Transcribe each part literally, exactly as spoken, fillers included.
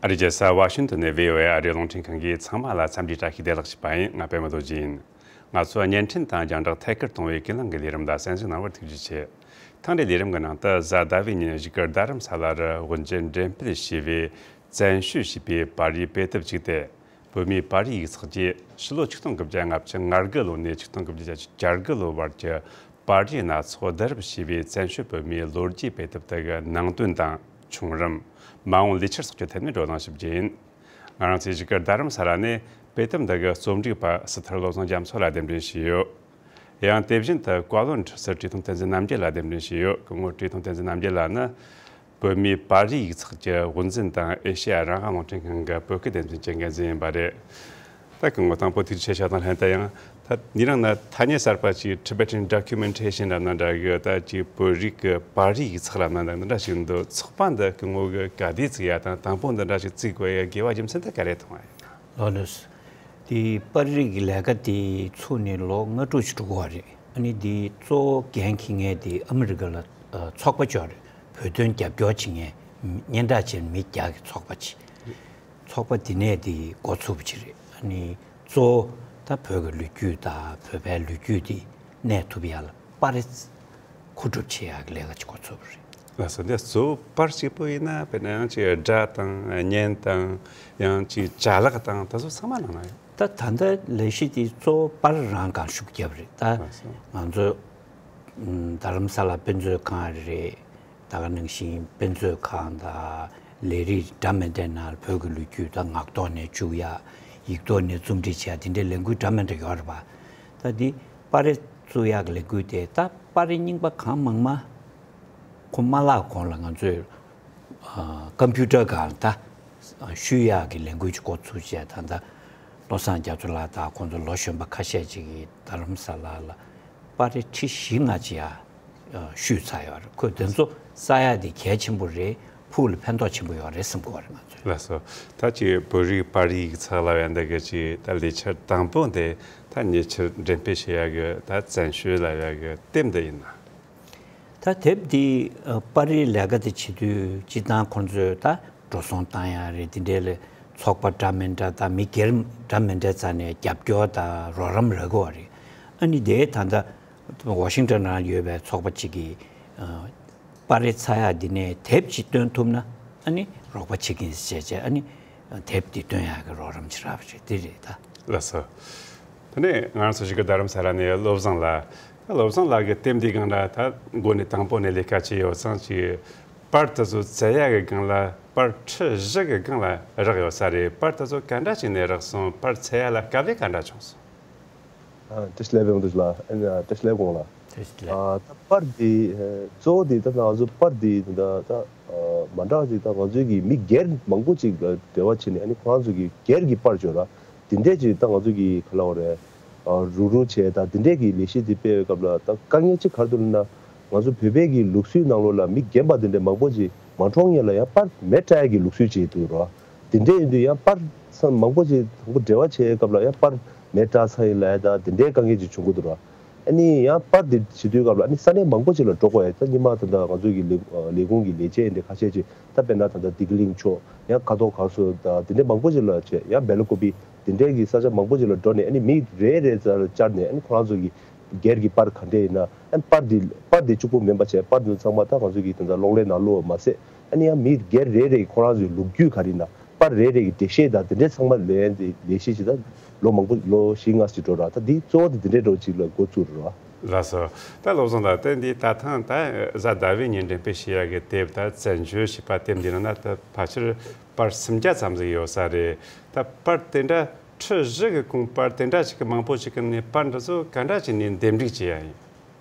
ཨ་རིའི་རྒྱལ་ས་ཝ་ཤིང་ཏོན་ནས་བྷི་ཨོ་ཨེ་ཨ་རིའི་རླུང་འཕྲིན་ཁང་གིས་ཚང་མ་ལ་འཚམས་འདྲིའི་བཀྲ་ཤིས་བདེ་ལེགས་ཞུས་པ་ཡིན། ང་པད་མ་རྡོ་རྗེ་ཡིན། ང་ཚོ་བརྙན་འཕྲིན་དང་རྒྱང་བསྒྲགས་ཐད་ཀར་གཏོང་བའི་ཀུན་གླེང་གི་ལས་རིམ་ལ་གསན་གཟིགས་གནང་བར་ཐུགས་རྗེ་ཆེ། ཐེངས་འདིའི་ལས་རིམ་གྱི་ནང་དུ་གཟའ་ཟླ་བའི་ཉིན་བཞུགས་སྒར་རྡ་རམ་ས་ལ་རུ་དབུ་འབྱེད་འགྲེམས་སྤེལ་བྱས་པའི་བཙན་བྱོལ་ཞེས་པའི་པར་རིས་དཔེ་དེབ་ཅིག་སྟེ། བོད་མིའི་པར་རིས་ཡིག་ཚགས་ཀྱིས་ཕྱི་ལོ་ཆིག་སྟོང་དགུ་བརྒྱ་ལྔ་བཅུ་ང་དགུ་ལོ་ནས་ཆིག་སྟོང་དགུ་བརྒྱ་བརྒྱད་ཅུ་གྱ་དགུ་ལོ་བར་གྱི་པར་རིས་སྣ་ཚོགས་བསྡུ་རུབ་བྱས་པའི་བཙན་བྱོལ་བོད་མིའི་ལོ་རྒྱུས་དཔེ་དེབ་དེ་གི་ནང་དོན་དང་བྱུང་རིམ། མ་འོངས་ལས་འཆར་སོགས་ཀྱི་ཐད་ནས་བགྲོ་གླེང་ཞུ་རྒྱུ་ཡིན། ང་རང་ཚོའི་བཞུགས་སྒར་རྡ་རམ་ས་ལ་ནས་དཔེ་དེབ་འདི་གི་རྩོམ་སྒྲིག་པ་སི་ཐར་བློ་བཟང་རྒྱ་མཚོ་ལ་གདན་འདྲེན་ཞུས་ཡོད། ཡང་དེ་བཞིན་དུ་བཀའ་བློན་ཁྲི་ཟུར་བཀྲས་མཐོང་བསྟན་འཛིན་རྣམ་རྒྱལ་ལ་གདན་འདྲེན་ཞུས་ཡོད། སྐུ་ངོ་བཀྲས་མཐོང་བསྟན་འཛིན་རྣམ་རྒྱལ་ལགས་ནི་བོད་མིའི་པར་རིས་ཡིག་ཚགས་ཀྱི་དབུ་འཛིན་དང་ཨེ་ཤེ་ཡ་རང་དབང་རླུང་འཕྲིན་ཁང་གི་བོད་སྐད་སྡེ་ཚན་གྱི་འགན་འཛིན་ཡིན་པ་རེད། ད་སྐུ་ངོ་དང་པོ་ཐུགས་རྗེ་ཆེ་ཞུ་དང་ལྷན་དུ། ཡང་ད་ཉེ་རིང་ན་ཐ་སྙད་གསར་པ་ཅིག་Tibetan Documentation ལབ་ན་འདྲ་གི། ད་ཅིག་བོད་རིགས་ཀྱི་པར་རིས་ཡིག་ཚགས་ལབ་ན་འདྲ་འདི་འདྲ་ཞིག་འདུག། ཚགས་པར་འདི་སྐུ་ངོ་གི་ག་དུས་བཙུགས་ཡ་དང་དང་པོ་འདི་འདྲ་ཞིག་བཙུགས་དགོས་ཡ་དགོས་པ་རྒྱུ་མཚན་དེ་ག་རེ་མཐོང་ཡ། ལགས་ལགས། དེ་པར་རིས་ཀྱི་ལས་ཀ་དེ་ཚུགས་ནས་ལོ་ལྔ་དྲུག་ཅིག་འགྲོ་གི་ཡོད་རེད། ཨ་ནི་དེ་གཙོ་བོ་འགན་འཁྱེར་མཁན་དེ་ཨ་མི་རི་ཀ་ལ་ཨ་ཚོགས་པ་ཅིག་ཡོད་རེད། བོད་དོན་རྒྱབ་སྐྱོར་བྱེད་མཁན་སྙན་གྲགས་ཅན་མི་བརྒྱ་གི་ཚོགས་པ་ཅིག། ཚོགས་པ་དེ་ནས་དེ་འགོ་ཚུགས་པ་ཅིག་རེད། ཨ་ནི་གཙོ་བོ་ད་བོད་ཀྱི་ལོ་རྒྱུས་དང་བོད་པའི་ལོ་རྒྱུས་དེ་གནས་ཐུབ་ཡ་ལ་པར་རིས་མཁོ་སྒྲུབ་བྱེད་ཡག་གི་ལས་ཀ་ཅིག་འགོ་ཚུགས་པ་རེད། ལགས་སོ། འདི་གཙོ་བོ་པར་གཅིག་པུ་ཡིན་ན་དཔེར་ན་ཡང་ཅིག་སྒྲ་དང་བརྙན་དང་ཡང་ཅིག་ཅ་ལག་དང་ད་ཚོ་ཚང་མ་ནང་ན་ཡོད། ད་ད་ལྟ་ལས་གཞི་དེ་གཙོ་བོ་པར་རང་གང་ཤུགས་རྒྱབ་རེད། ད་ལགས་སོ། ང་ཚོ་ཨམ་རྡ་རམ་ས་ལ་དཔེ་མཛོད་ཁང་རེད། ད་ག་ནང་བཞིན་དཔེ་མཛོད་ཁང་དང་ལས་རིགས་འདྲ་མི་འདྲའི་ནང་བོད་ཀྱི་ལོ་རྒྱུས་དང་ངག་ཐོག་ནས་བཅུག་ཡ། ཡིག་ཐོག་ནས་རྩོམ་སྒྲིག་བྱེད་ཡ་དེ་འདྲའི་ལས་འགུལ་འདྲ་མི་འདྲ་ཡོད་རེད་པ། ད་འདི་པར་རིས་བཙུགས་ཡག་གི་ལས་འགུལ་དེ་ད་པར་རིས་རྙིང་པ་གང་མང་མང་ཁོ་མ་བརླག་གོང་ལ་ང་ཚོས་ཨ་ཀམ་པུ་ཊར་སྒང་ད་བཤུས་ཡག་གི་ལས་འགུལ་ཅིག་འགོ་ཚུགས་བྱས། ད་ལྟ་བློ་བཟང་རྒྱ་མཚོ་ལགས་དང་ཁོང་ཚོ་ལོ་གཞོན་པ་ཁ་ཤས་ཅིག་གིས་རྡ་རམ་ས་ལ་ལ་པར་རིས་ཁྲི་བཞི་ལྔ་ཅིག་ཡ་བཤུས་ཚར་ཡོད་རེད། ཁོས་དེ་ཚོ་བསགས་ཡག་དེ་གལ་ཆེན་པོ་རེད། ཕུགས་ལ་ཕན་ཐོགས་ཆེན་པོ་ཡོད་རེད་བསམ་གྱི་ཡོད་རེད་ང་ཚོས། ལགས་སོ། ད་ཅིག་བོད་རིགས་པར་རིས་ཡིག་ཚགས་ལབ་ཡ་འདི་གི་ཅིག་ད་ལས་འཆར་དང་པོ་འདི་ད་ཉེ་ཆར་འགྲེམས་སྤེལ་བྱེད་ཡ་གི་ད་བཙན་བྱོལ་ལབ་ཡ་གི་དེབ་འདི་ཡིན་ན། ད་དེབ་འདི་ཨ་པར་རིས་ལས་ཀ་དེ་བྱེད་དུས་སྤྱིར་བཏང་ཁོང་ཚོས་ད་འགྲོ་སོང་བཏང་ཡ་རེད། དེ་འདྲའི་ལས་ཚོགས་པ་འདྲ་མི་འདྲ་དང་མི་སྒེར་འདྲ་མི་འདྲ་རྩ་ནས་རྒྱབ་སྐྱོར་དང་རོགས་རམ་རག་གི་ཡོད་རེད། ཨ་ནི་དེ་ད་ལྟ་ཝ་ཤིང་ཊོན་ནང་ཡོད་པའི་ཚོགས་པ་གཅིག་གིས་ཨ་པར་རིས་ཚགས་ཡག་འདི་ནས་དེབ་ཅིག་བཏོན་ཐུབ་ན་ཨ་ནི་རོགས་པ་བྱེད་ཀྱིན་ཟེར་བྱས། ཨ་ནི་དེབ་འདི་བཏོན་ཡག་གི་རོགས་རམ་བྱེད་རག་པ་རེད། དེ་རེད་ད། ལགས་སོ། དེ་ནས་ང་རང་ཚོ་བཞུགས་སྒར་རྡ་རམ་ས་ལ་ནས་བློ་བཟང་ལགས། ད་བློ་བཟང་ལགས་ཀྱི་དེབ་འདིའི་སྒང་ལ་ད་འགོ་ནས་དང་པོ་ནས་ལས་ཀ་བྱས་ཡོད་ཙང་ཅིག་པར་དེ་ཚོ་བཙལ་ཡག་གི་སྒང་ལ་པར་ཁྲི་བཞི་གི་སྒང་ལ་རག་ཡོད་ས་རེད། པར་དེ་ཚོ་ག་འདྲ་བྱས་ནས་རག་སོང་། པར་བཙལ་ཡག་ལ་དཀའ་ལས་ག་འདྲ་བྱུང་སོང་། ཨ། བཀྲ་ཤིས་བདེ་ལེགས། པད་མ་རྡོ་རྗེ་ལགས། ཨ་ནི་བཀྲ་ཤིས་བདེ་ལེགས་དགོངས་ལགས། བཀྲ་ཤིས་བདེ་ལེགས། ཨ། ད་པར་འདི་ཨ་གཙོ་བོ་འདི་ད་ང་ཚོ་པར་འདི་ད་ད་ཨ་མ་འདྲ་བ་ཅིག་ད་ང་ཚོའི་གི་མི་སྒེར་མང་པོ་ཅིག་ལ་འབྲེལ་བ་བྱས་ནས། ཨ་ནི་ཁོ་རང་ཚོ་གི་སྒེར་གྱི་པར་བརྗོད་ར་འདི་འདྲས་ཅིག་ད་ང་ཚོ་གི་ག་ལབ་དགོས་རེད། ཨ་རུག་རུག་བྱས་ད་འདི་འདྲས་ཀྱི་ལས་གཞི་འདི་སྤེལ་བའི་སྐབས་ལ་ད་དཀའ་ངལ་ཅིག་ག་རེ་འདུག་ལབ་ན། ང་ཚོ་བོད་པའི་གི་ལུགས་སྲོལ་ནང་ལོགས་ལ་མི་རྒན་པ་འདི་འདྲས་མང་པོ་ཅིག་མ་འགྲོ་སྔོན་ལ་ཡང་པར་མེ་བཀྲ་ཡ་གི་ལུགས་སྲོལ་ཅིག་འདུག་ར། དེ་འདྲ་ཡིན་དུས་ཡང་པར་ས་མང་པོ་ཅིག་དང་པོ་འབྲེལ་བ་བྱེད་སྐབས་ལ་ཡང་པར་མེ་བཀྲ་ཚར་ཡིན་ལབ་ཡ་ད་དེ་འདྲའི་དཀའ་ངལ་ཅིག་བྱུང་གི་འདུག་ར། ཨ་ནི་ཡང་པར་དེ་བྱེད་དུས་སྐབས་ལ་ཨ་ནི་ས་གནས་མང་པོ་ཅིག་ལ་འགྲོ་དགོས་ཡ། ད་སྔོན་མ་ད་ལྟ་ང་ཚོ་གི་ལས་ལས་ཁུངས་ཀྱི་ལས་བྱེད་འདི་ཁ་ཤས་ཅིག་ད་དཔེར་ན་ད་ལྟ་བདེ་སྐྱིད་གླིང་ཕྱོགས། ཡང་ཁ་ཐོག་ག་སོ་ད་དེ་འདྲའི་མང་པོ་ཅིག་ལ་བྱས། ཡང་སྦེལ་ཀོབ་པི་དེ་འདྲའི་གི་ས་ཆ་མང་པོ་ཅིག་ལ་འགྲོ་ནས། ཨ་ནི་མི་རེ་རེ་ཙམ་བཅར་ནས། ཨ་ནི་ཁོ་རང་ཚོ་གི་སྒེར་གྱི་པར་ག་འདྲས་ཡིན་ན། ཨ་ནི་པར་འདི་པར་འདི་གཅིག་པུ་མིན་པ་བྱས། པར་འདི་ཚང་མ་ད་ང་ཚོ་གི་ད་ལྟ་གློག་ཀླད་ནང་བླུགས་པ་མ་ཟད། ཨ་ནི་ཡང་མི་སྒེར་རེ་རེ་ཁོ་རང་ཚོའི་ལོ་རྒྱུས་ག་རེ་ཡིན་ན། པར་རེ་རེ་གི་འགྲེལ་བཤད་དང་དེ་འདྲས་ཚང་མ་ལེན་ཏེ་ལས་གཞི་ཞིག་ད་ལོ་མང་པོ་ལོ་བཞི་ལྔ་ཞིག་འགྲོ་ར། ད་འདི་གཙོ་བོ་དེ་དེ་འདྲས་འགྲོ་ཅིག་ལ་འགོ་བཙུགས་ར། ལགས་སོ། ད་བློ་བཟང་ལགས། ད་འདི་ད་ཐེངས་ད་གཟའ་ཟླ་བའི་ཉིན་འགྲེམས་སྤེལ་བྱེད་ཡ་གི་དེབ་ད་བཙན་བྱོལ་ཞེས་པ་དེབ་འདི་ནང་ན་ད་ཕལ་ཆེར་པར་སུམ་བརྒྱ་ཙམ་ཟིག་ཡོད་ས་རེད། ད་པར་དེ་འདྲ་ཁྲི་བཞི་གི་གོང་པར་དེ་འདྲ་ཞིག་གི་མང་པོ་ཞིག་གི་ནས་པར་འདི་ཚོ་ག་འདྲ་བྱས་ནས་འདེམས་སྒྲིག་བྱེད་ཡ་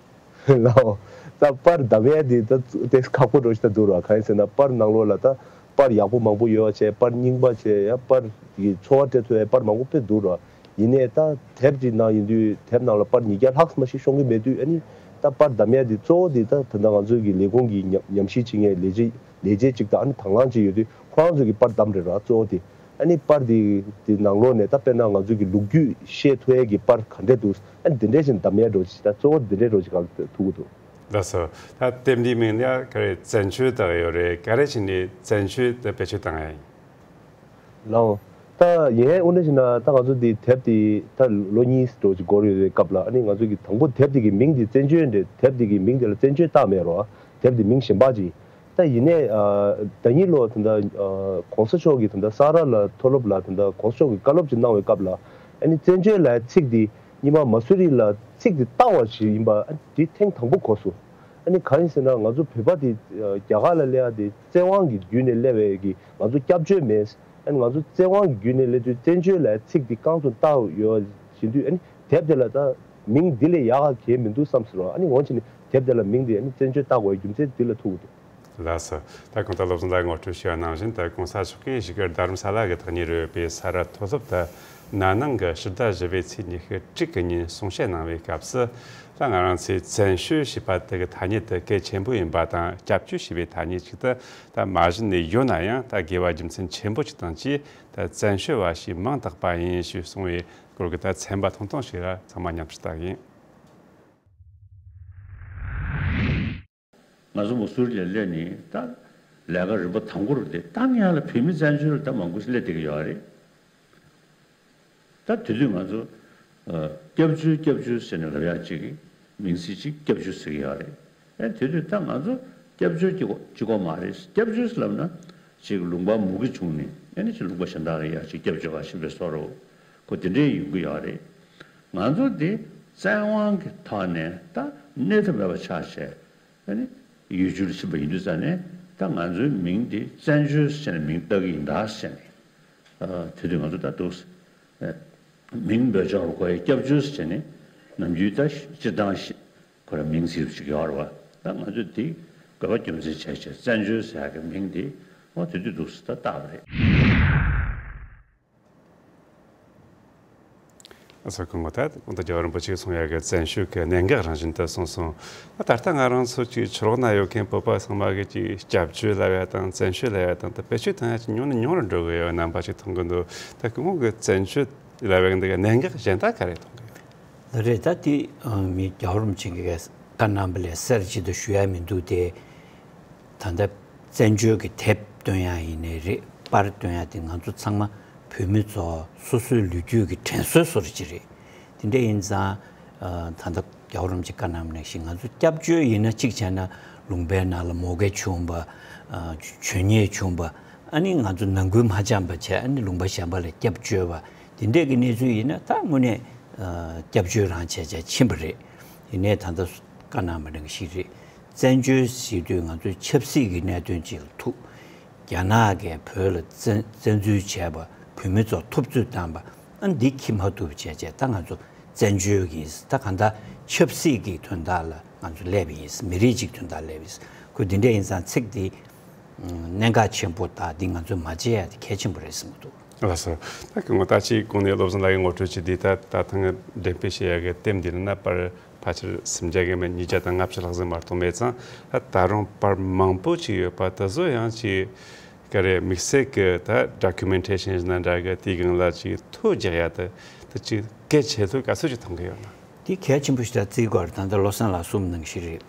ཡིན། ལའོ། ད་པར་བདམས་ཡ་དེ་ད་དེ་ཁག་པོ་འདྲ་ཞིག་ད་འདུག་ར། གང་ཡིན་ཟེར་ན་པར་ནང་ལོགས་ལ་ད་པར་ཡག་པོ་མང་པོ་ཡོད་པ་བྱས། པར་རྙིང་པ་བྱས། ཡང་པར་གྱི་ཚོར་བ་སྤྲད་ཐུབ་པའི་པར་མང་པོ་དཔེ་འདུག་ར། ཡིན་ནའི་ད་དེབ་ཀྱི་ནང་ཡིན་དུས་དེབ་ནང་ལ་པར་ཉིས་བརྒྱ་ལྷག་མ་ཞིག་ཤོང་གི་མེད་དུས། ཨ་ནི་ད་པར་བདམས་ཡ་དེ་གཙོ་བོ་དེ་ད་ད་ལྟ་ང་ཚོའི་གི་ལས་ཁུངས་ཀྱི་ཉམས་ཉམས་ཞིབ་བྱེད་མཁན་ལས་བྱེད་ལས་བྱེད་ཅིག་དང་། ཨ་ནི་དང་བླངས་ཅིག་ཡོད་དུས་ཁོ་རང་ཚོ་གི་པར་བདམས་རེད་ར་གཙོ་བོ་དེ། ཨ་ནི་པར་འདི་འདི་ནང་ལོགས་ནས་ད་དཔེར་ན་ང་ཚོ་གི་ལོ་རྒྱུས་ཤེས་ཐུབ་ཡས་ཀྱི་པར་ག་འདྲས་འདུག། ཨ་ནི་འདི་འདྲས་ཞིག་བདམས་ཡས་འགྲོ་ཅིག། ད་གཙོ་བོ་འདི་འདྲས་འགྲོ་ཅིག་ག་ལ་ཐུག་གི་འདུག། ལགས་སོ། ད་དེབ་འདིའི་མིང་ནི་ག་རེ་བཙན་བྱོལ་དག་ཡོད་རེད། ག་རེ་བྱས་ནས་བཙན་བྱོལ་དུ་བེད་སྤྱོད་བཏང་ཡ་ཡིན། ལའོ། ད་ཡིན་ཨེ་དངོས་གནས་བྱས་ན་ད་ང་ཚོ་འདི་དེབ་འདི་ད་ལོ་གཉིས་འགྲོ་ཅིག་འགོར་ཡོད་པའི་སྐབས་ལ། ཨ་ནི་ང་ཚོ་གི་དང་པོ་དེབ་འདི་གི་མིང་འདི་བཙན་བྱོལ་འདྲ། དེབ་འདི་གི་མིང་འདི་ལ་བཙན་བྱོལ་བཏགས་མེད་རོ། དེབ་འདི་མིང་གཞན་པ་ཅིག་ད་ཡིན་ནའི་ཨ་ཟླ་ཉིན་ལོ་ད་ལྟ་ཨ་༸གོང་ས་མཆོག་གིས་ད་ལྟ་ས་རཱ་ལ་མཐོ་སློབ་ལ་ད་ལྟ་༸གོང་ས་མཆོག་གིས་བཀའ་སློབ་ཅིག་གནང་བའི་སྐབས་ལ། ཨ་ནི་བཙན་བྱོལ་ལབ་ཚིག་འདི་རྙིང་མ་མ་སུ་རི་ལ་ཚིག་འདི་བཏགས་པ་ཞིག་ཡིན་པ། ཨ་འདི་ཐེངས་དང་པོ་གོ་སོང་། ཨ་ནི་གང་ཡིན་ཟེར་ན། ང་ཚོ་བོད་པ་འདི་ཨ་རྒྱ་གར་ལ་སླེབས་ཡ་འདི་བཙན་དབང་གི་བརྒྱུད་ནས་སླེབས་པའི་གི། ང་ཚོ་སྐྱབས་བཅོལ་མེད། ཨ་ནི་ང་ཚོ་བཙན་དབང་གི་བརྒྱུད་ནས་སླེབས་དུས་བཙན་བྱོལ་ལབ་ཚིག་འདི་རྐང་བཙུགས་བཏགས་ཡོད་བཞིན་དུས། ཨ་ནི་དེབ་དེ་ལ་ད་མིང་འདི་ལས་ཡག་ག་གང་ཡང་མི་འདུག་བསམ་སོང་རོ། ཨ་ནི་འོ་བྱས་ནས་དེབ་དེ་ལ་མིང་འདི་ཨ་ནི་བཙན་བྱོལ་བཏགས་དགོས་རྒྱུ་མཚན་འདི་ལ་ཐུག་འདུག་ལགས་སོ། ད་གོང་དུ་བློ་བཟང་ལགས་ངོ་སྤྲོད་ཞུས་པ་ནང་བཞིན། ད་༸གོང་ས་མཆོག་གིས་བཞུགས་སྒར་རྡ་རམ་ས་ལ་གི་ཐག་ཉེ་རུ་ཡོད་པའི་ས་རཱ་མཐོ་སློབ་ཏུ་ན་ནིང་གི་ཕྱི་ཟླ་བཞི་པའི་ཚེས་ཉི་ཤུ་རྩ་དྲུག་གི་ཉིན་གསུང་བཤད་གནང་བའི་སྐབས་སུ། ད་ང་རང་ཚོས་བཙན་བྱོལ་ཞེས་པ་དེ་གི་ཐ་སྙད་དེ་གལ་ཆེན་པོ་ཡིན་པ་དང་། སྐྱབས་བཅོལ་ཞེས་པའི་ཐ་སྙད་ཅིག་ཏུ་ད་མ་གཞི་ནས་ཡོད་ན་ཡང་། ད་དགོས་པ་རྒྱུ་མཚན་ཆེན་པོ་ཅིག་དང་བཅས། ད་བཙན་བྱོལ་བ་ཞེས་མིང་བཏགས་པ་ཡིན་ཞེས་གསུངས་པའི་སྐོར་གྱི་ད་ཚན་པ་ཐུང་ཐུང་ཞིག་ལ་ཚང་མ་མཉམ་དུ་བལྟ་གི་ཡིན། ང་ཚོ་མ་སུ་རི་ལ་སླེབས་ནས་ད་ལས་ཀ་རིམ་པ་དང་པོ་རེད་དེ། ད་སྔོན་ལ་བོད་མི་བཙན་བྱོལ་ལ་ད་མང་པོ་ཞིག་སླེབས་བསྡད་ཀྱི་ཡོད་རེད། ད་དེ་དུས་ང་ཚོ་ཨ་སྐྱབས་བཅོལ་སྐྱབས་བཅོལ་ཟེར་ནས་ལབ་ཡག་ཅིག་གི་མིང་ཚིག་ཅིག་སྐྱབས་བཅོལ་ཟེར་གྱི་ཡོད་རེད། ཨ་དེ་དུས་ད་ང་ཚོ་སྐྱབས་བཅོལ་གྱི་གཅིག་པོ་མ་རེད། སྐྱབས་བཅོལ་ལབ་ན་ཅིག་ལུང་པ་མུ་གེ་བྱུང་ནས། ཨ་ནི་ཅིག་ལུང་པ་གཞན་དག་ལ་ཡར་ཅིག་སྐྱབས་བཅོལ་བ་ཞིག་པའི་བཟོ་འདྲ་པོ་དེ་འདྲས་ཡོང་གི་ཡོད་རེད། ང་ཚོ་འདི་བཙན་དབང་གི་ཐོག་ནས་ད་གནས་ཐབས་མེད་པ་ཆགས་བྱས། ཨ་ནི་ཡུལ་གྲུ་ལ་ཕྱིན་པ་ཡིན་དུས་ཙང་ནས། ད་ང་ཚོའི་མིང་འདི་བཙན་བྱོལ་ཟེར་ནས་མིང་བཏགས་ཀྱི་ཡིན་ད་ཟེར་ནས། ཨ་དེ་དུས་ང་ཚོ་ད་འདུག་སེ་མིང་འབོད་ཆོག་རུ་གོ་ཡ། སྐྱབས་བཅོལ་ཟེར་ནས་ནམ་རྒྱུན་ད་སྤྱིར་བཏང་ཞིག་ཁོ་ར་མིང་ཟེར་ཞིག་ཡོད་རེད་བ། ད་ང་ཚོས་དེ་དགོས་པ་རྒྱུ་མཚན་བྱས་བྱས་བཙན་བྱོལ་ཟེར་ཡ་གི་མིང་དེ་འོ་དེ་དུས་འདུག་སེ་ད་བཏགས་པ་རེད། ཨ་ས་ཁོང་གིས་ད་གོང་དུ་རྒྱལ་བ་རིན་པོ་ཆེས་གསུངས་ཡག་གི་བཙན་བྱོལ་གྱི་གནད་འགག་རང་བཞིན་དུ་གསུངས་སོང་། ད་ད་ལྟ་ང་རང་ཚོ་ཅིག་ཕྱི་ལོགས་ན་ཡོད་མཁན་བོད་པ་ཚང་མ་གིས་ཅིག་སྐྱབས་བཅོལ་ལབ་ཡག་དང་བཙན་བྱོལ་ལབ་ཡག་དང་། ད་བེད་སྤྱོད་གཏོང་ཡག་ཅིག་ཉུང་ནས་ཉུང་རུ་འགྲོ་གི་ཡོད་རྣམ་པ་ཅིག་མཐོང་གི་འདུག་ད་ཁོང་གིས་བཙན་བྱོལ་ལབ་ཡག་འདི་གི་གནད་འགག་གཞན་དག་ག་རེ་མཐོང་གི་ཡོད། ལགས་རེད། ད་དེ་ཨ་མི་རྒྱལ་བ་རིན་པོ་ཆེ་གིས་བཀའ་གནང་བ་ལས་གསལ་ཅིག་ཏུ་ཞུ་ཡག་མི་འདུག་སྟེ། ད་ལྟ་བཙན་བྱོལ་གྱི་དེབ་བཏོན་ཡག་ཡིན་ནའི་རེད། པར་བཏོན་ཡག་དེ་ང་ཚོ་ཚང་མ་བོད་མི་ཚོ་སོ་སོའི་ལོ་རྒྱུས་ཀྱི་དྲན་གསོའི་བཟོ་འདྲ་ཅིག་རེད། དེ་འདྲ་ཡིན་ཙང་། ཨ་ད་ལྟ་རྒྱལ་བ་རིན་པོ་ཆེས་བཀའ་གནང་བ་ནང་བཞིན། ང་ཚོ་སྐྱབས་བཅོལ་ཡིན་ན་གཅིག་བྱས་ན་ལུང་པའི་ནང་ལ་མུ་གེ་བྱུང་བ། ཨ་འཇོན་ཉེས་བྱུང་བ། ཨ་ནི་ང་ཚོ་ནང་ཁུལ་མ་འཆམ་པ་བྱས། ཨ་ནི་ལུང་པ་གཞན་པ་ལ་སྐྱབས་བཅོལ་བ། དེ་འདྲས་ཀྱི་གནས་ཚུལ་ཡིན་ན། ད་དངོས་གནས་ཨ་སྐྱབས་བཅོལ་རང་བྱས་བྱས་ཕྱིན་པ་རེད། ཡིན་ནའི་ད་ལྟ་བཀའ་གནང་བ་ནང་བཞིན་རེད། བཙན་བྱོལ་ཟེར་དུས་ང་ཚོའི་ཆབ་སྲིད་ཀྱི་གནད་དོན་ཅིག་ལ་ཐུག་རྒྱ་ནག་གིས་བོད་ལ་བཙན་བཙན་འཛུལ་བྱས་པ། བོད་མི་ཚོ་ཐུབ་ཚོད་བཏང་བ། ཨ་འདི་འཁྱེར་མ་ཐུབ་བྱས་བྱས། ད་ང་ཚོ་བཙན་བྱོལ་གྱི་ད་གང་ལྟར་ཆབ་སྲིད་ཀྱི་དོན་དག་ལ་ང་ཚོ་སླེབས་པ་ཡིན། མི་རིགས་གཅིག་དོན་དག་སླེབས་པ་ཡིན། ཁོ་འདི་འདྲ་ཡིན་ཙང་ཚིག་འདི་གནད་འགག་ཆེན་པོ་དང་། འདི་ང་ཚོས་མ་བརྗེད་ཡ་དེ་གལ་ཆེན་པོ་རེད་བསམ་གྱི་འདུག་ལགས་སོ། ད་སྐུ་ངོ་ད་ཅིག་གོང་ནས་བློ་བཟང་ལགས་ཀྱིས་ངོ་སྤྲོད་བྱས་དུས། ད་ད་ཐེངས་འགྲེམས་སྤེལ་བྱེད་ཡག་གི་དེབ་འདི་ནང་ན་པར་ཕལ་ཆེར་སུམ་བརྒྱ་གི་མེད་ཉིས་བརྒྱ་དང་ལྔ་བཅུ་ལྷག་ཙམ་མ་གཏོགས་མེད་ཙང་། ད་ད་རུང་པར་མང་པོ་ཅིག་ཡོད་པ་དེ་ཚོ་ཡང་ཅིག་ག་རེ་དམིགས་བསལ་གྱི་ད་ཌོ་ཀུ་མེན་ཊེ་ཤན་ཟེར་ན་འདྲ་གི། དེའི་སྒང་ལ་ཅིག་ཐོ་རྒྱག་ཡག་དེ་དེ་ཅིག་གལ་ཆེ་ལྷུག་ག་ཚོད་ཅིག་མཐོང་གི་ཡོད་ན། དེ་གལ་ཆེན་པོ་ཞིག་ད་བརྩི་དགོས་རེད། ད་ལྟ་བློ་བཟང་ལགས་གསུངས་ནང་བཞིན་རེད།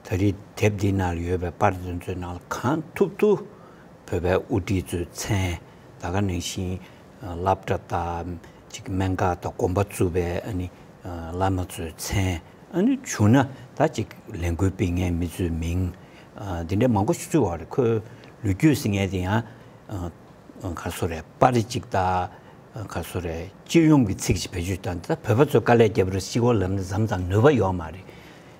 ད་རེས་དེབ་འདིའི་ནང་ལ་ཡོད་པའི་པར་དེ་ཚོའི་ནང་ལ་གང་ཐུབ་ཐུབ་བོད་པའི་དབུ་ཁྲིད་ཚོའི་མཚན། ད་ག་ནང་བཞིན་སློབ་གྲྭ་དང་ཅིག་སྨན་ཁང་དང་དགོན་པ་བཙུགས་པའི་ཨ་ནི་བླ་མ་ཚོའི་མཚན། ཨ་ནི་བྱུང་ན་ད་ཅིག་ལས་འགུལ་སྤེལ་མཁན་མི་ཚོའི་མིང་། ཨ་འདི་འདྲ་མང་པོ་ཞིག་བཙུགས་པ་རེད། ཁོའི་ལོ་རྒྱུས་ཟེར་མཁན་དེ་ཡང་ཨ་ག་རེ་ཟེར་དགོས་རེད། པར་གཅིག་དང་ག་རེ་ཟེར་དགོས་རེད། སྤྱི་ཡོངས་ཀྱི་ཚིག་ཅིག་བེད་སྤྱོད་བཏང་། ད་བོད་པ་ཚོས་དཀའ་ལས་བརྒྱབ་རེད། གཅིག་པོ་ལབ་ན་མཚམས་མཚམས་ནུས་པ་ཡོད་མ་རེད།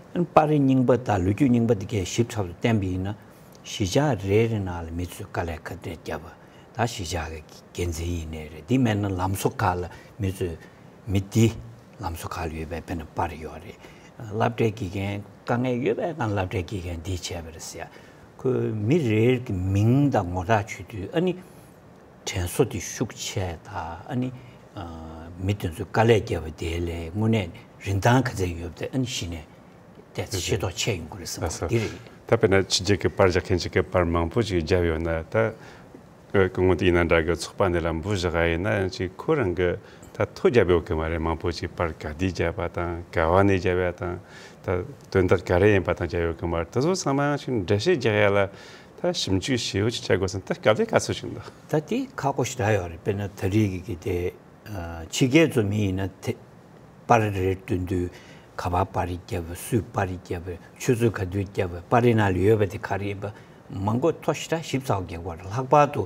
ཨ་ནི་པར་རྙིང་པ་དང་ལོ་རྒྱུས་རྙིང་པ་འདི་གས་ཞིབ་ཕྲ་དུ་བསྟན་པ་ཡིན་ན། གཞིས་ཆགས་རེ་རེ་ནང་ལ་མི་ཚོས་དཀའ་ལས་ག་འདྲས་བརྒྱབ་པ། ད་གཞིས་ཆགས་ཀྱི་འགན་འཛིན་ཡིན་ནའི་རེད། འདི་མེད་ན་ལམ་བཟོ་ཁག་ལ་མི་ཚོས། མི་འདི་ལམ་བཟོ་ཁག་ལ་ཡོད་པའི་དཔེར་ན་པར་ཡོད་རེད། སློབ་གྲྭའི་དགེ་རྒན་དཀའ་ངལ་ཡོད་པའི་སྒང་སློབ་གྲྭའི་དགེ་རྒན་འདིས་བྱས་པ་རེད་ཟེར་ཡ། ཁོས་མི་རེ་རེ་གི་མིང་དང་ངོ་རྟགས་བྱེད་དུས། ཨ་ནི་དྲན་གསོ་དེ་ཤུགས་ཆེ་དང་། ཨ་ནི་ཨ་མི་དེ་ཚོས་དཀའ་ལས་བརྒྱབ་པ་དེ་ལས་དངོས་གནས་རིན་ཐང་ག་ཚད་ཡོད་པ་དེ་ཨ་ནི་གཞི་ནས་ཏོག་ཙམ་ཤེས་རྟོགས་ཆེ་ཡོང་གི་རེད་བསམ་གྱི། ལགས་སོ། འདི་རེད། ད་དཔེར་ན་ཕྱི་རྒྱལ་གྱི་པར་རྒྱག་མཁན་ཅིག་གིས་པར་མང་པོ་ཅིག་བརྒྱབ་ཡོད་ན། ད་སྐུ་ངོ་དེ་ཡིན་ན་འདྲ་གི། ཚོགས་པ་འདི་ལ་འབུལ་བཞག་པ་ཡིན་ན་ཡང་ཅིག་ཁོ་རང་གིས་ད་ཐོ་བརྒྱབ་ཡོད་གི་མ་རེད། མང་པོ་ཅིག་པར་ག་དུས་བརྒྱབ་པ་དང་། ག་བ་ནས་བརྒྱབ་ཡ་དང་། ད་དོན་དག་ག་རེ་ཡིན་པ་དང་བརྒྱབ་ཡོད་གི་མ་རེད། དེ་ཚོ་ཚང་མ་ཡང་ཅིག་འགྲེལ་བཤད་རྒྱག་ཡ་ལ། ད་ཞིབ་འཇུག་ཞིབ་ཅིག་བྱེད་དགོས་ཟེར་ན་ད་དཀའ་ལས་ཁག་ཚོད་ཞིག་འདུག་ད་དེ་ཁག་པོ་ཞེ་དྲག་ཡོད་རེད། དཔེར་ན་ད་རེས་ཀྱི་གི་དེ་ཕྱི་རྒྱལ་ཚོ་མི་ཡིན་ན་དེ་པར་རེ་སྟོན་དུས་ག་པར་པར་རེ་བརྒྱབ་པ། སུས་པར་རེ་བརྒྱབ་པ། ཆུ་ཚོད་ག་དུས་བརྒྱབ་པ། པར་རེ་ནང་ལ་ཡོད་པ་དེ་ག་རེ་ཡིན་པ་མང་པོ་ཐོ་ཞེ་དྲག་ཞིབ་ཚགས་རྒྱག་པ་རེད། ལྷག་པར་དུ་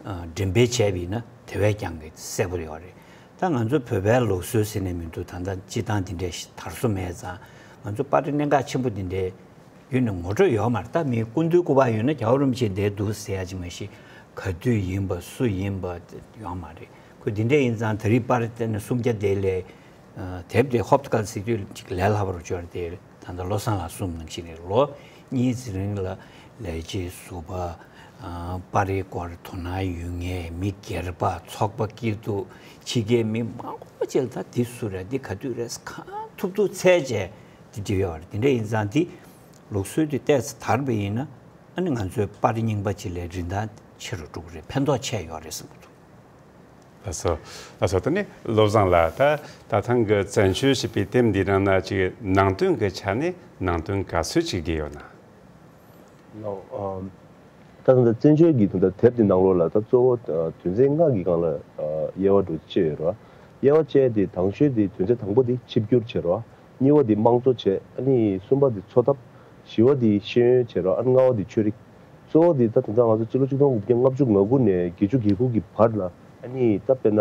འགྲེམས་སྤེལ་བྱས་པ་ཡིན་ན་དེ་བས་ཀྱང་གི་གསལ་པོ་ཡོད་རེད། ད་ང་ཚོ་བོད་པའི་ལུགས་སྲོལ་ཟེར་ནས་མི་འདུག་ད་ལྟ་སྤྱི་བཏང་དེ་འདྲའི་དར་སྲོལ་མེད་ཙང་ང་ཚོ་པར་རེ་གནད་འགག་ཆེན་པོ་དེ་འདྲའི་ཡོད་ནས་ངོ་སྤྲོད་ཡོད་མ་རེད། ད་མི་སྐུ་མདུན་སྐུ་པར་ཡོད་ན་རྒྱལ་བ་རིན་པོ་ཆེ་འདིར་འདུག་ཟེར་ཡ་ཅིག་མ་གཞི་ག་དུས་ཡིན་པ་སུ་ཡིན་པ་ཡོད་མ་རེད། ཁོ་འདི་འདྲ་ཡིན་ཙང་ད་རེས་པར་བལྟས་ན་སུམ་བརྒྱ་དེ་ལས་དེབ་དེ་ཧོབ་ཏེ་ཁ་གཟིགས་དུས་ཅིག་ལས་སླ་པོར་འབྱོར་ཏེ། ད་ལྟ་བློ་བཟང་ལགས་གསུངས་ནང་བཞིན་རེད། ལོ་གཉིས་ཙམ་རིང་ལ་ལས་བྱེད་ཟུར་པ། ཨ། པར་རིས་སྐོར་དོ་སྣང་ཡོད་མཁན་མི་སྒེར་པ། ཚོགས་པ་སྐྱིད་སྡུག་ཕྱི་རྒྱལ་མི་མང་པོ་ཅིག་ལ་ད་འདི་སུ་རེད། འདི་ག་དུས་རེད། གང་ཐུབ་ཐུབ་འཚོལ་བྱས་འདི་བྲིས་ཡོད་རེད། དེ་འདྲ་ཡིན་ཙང་འདི་ལུགས་སྲོལ་འདི་ཏོག་ཙམ་དར་བ་ཡིན་ན་ཨ་ནི་ང་ཚོའི་པར་རྙིང་པ་ཅིག་ལས་རིན་ཐང་ཆེ་རུ་འགྲོ་གི་རེད། ཕན་ཐོགས་ཆེ་ཡོད་རེད་བསམ་གྱི་འདུག་ལགས་སོ། ལགས་སོ། དེ་ནས་བློ་བཟང་ལགས། ད་ད་ཐེངས་ཀྱི་བཙན་བྱོལ་ཞེས་པའི་དེབ་འདིའི་ནང་ན་ཅིག་ནང་དོན་གྱི་ཆ་ནས་ནང་དོན་ག་ཚོད་ཅིག་བསྡུས་ཡོད་ན། ལགས། ཨམ། ད་ད་ལྟ་བཙན་བྱོལ་གྱི་ད་ལྟ་དེབ་འདི་ནང་ལོགས་ལ་ད་གཙོ་བོ་ཨ་དོན་ཚན་ལྔ་གི་སྒང་ལ་ཨ་དབྱེ་བ་འདྲ་བྱས་ཡོད་རེད་བ། དབྱེ་བ་བྱས་ཏེ་དང་ཤོས་དེ་དོན་ཚན་དང་པོ་དེ་ཆིབས་བསྒྱུར་བྱས་རེད་བ། གཉིས་པ་དེ་དམངས་གཙོ་བྱས། ཨ་ནི་གསུམ་པ་དེ་འཚོ་ཐབས། བཞི་པ་དེ་ཤེས་ཡོན་བྱས་རེད་བ། ཨ་ནི་ལྔ་པ་དེ་ཆོས་རིག་གཙོ་བོ་དེ་ད་ད་ལྟ་ང་ཚོ་སྤྱི་ལོ་ཆིག་སྟོང་དགུ་བརྒྱ་ལྔ་བཅུ་ང་དགུ་ནས་བརྒྱད་ཅུ་གྱ་དགུ་གི་བར་ལ་ཨ་ནི་ད་དཔེར་ན་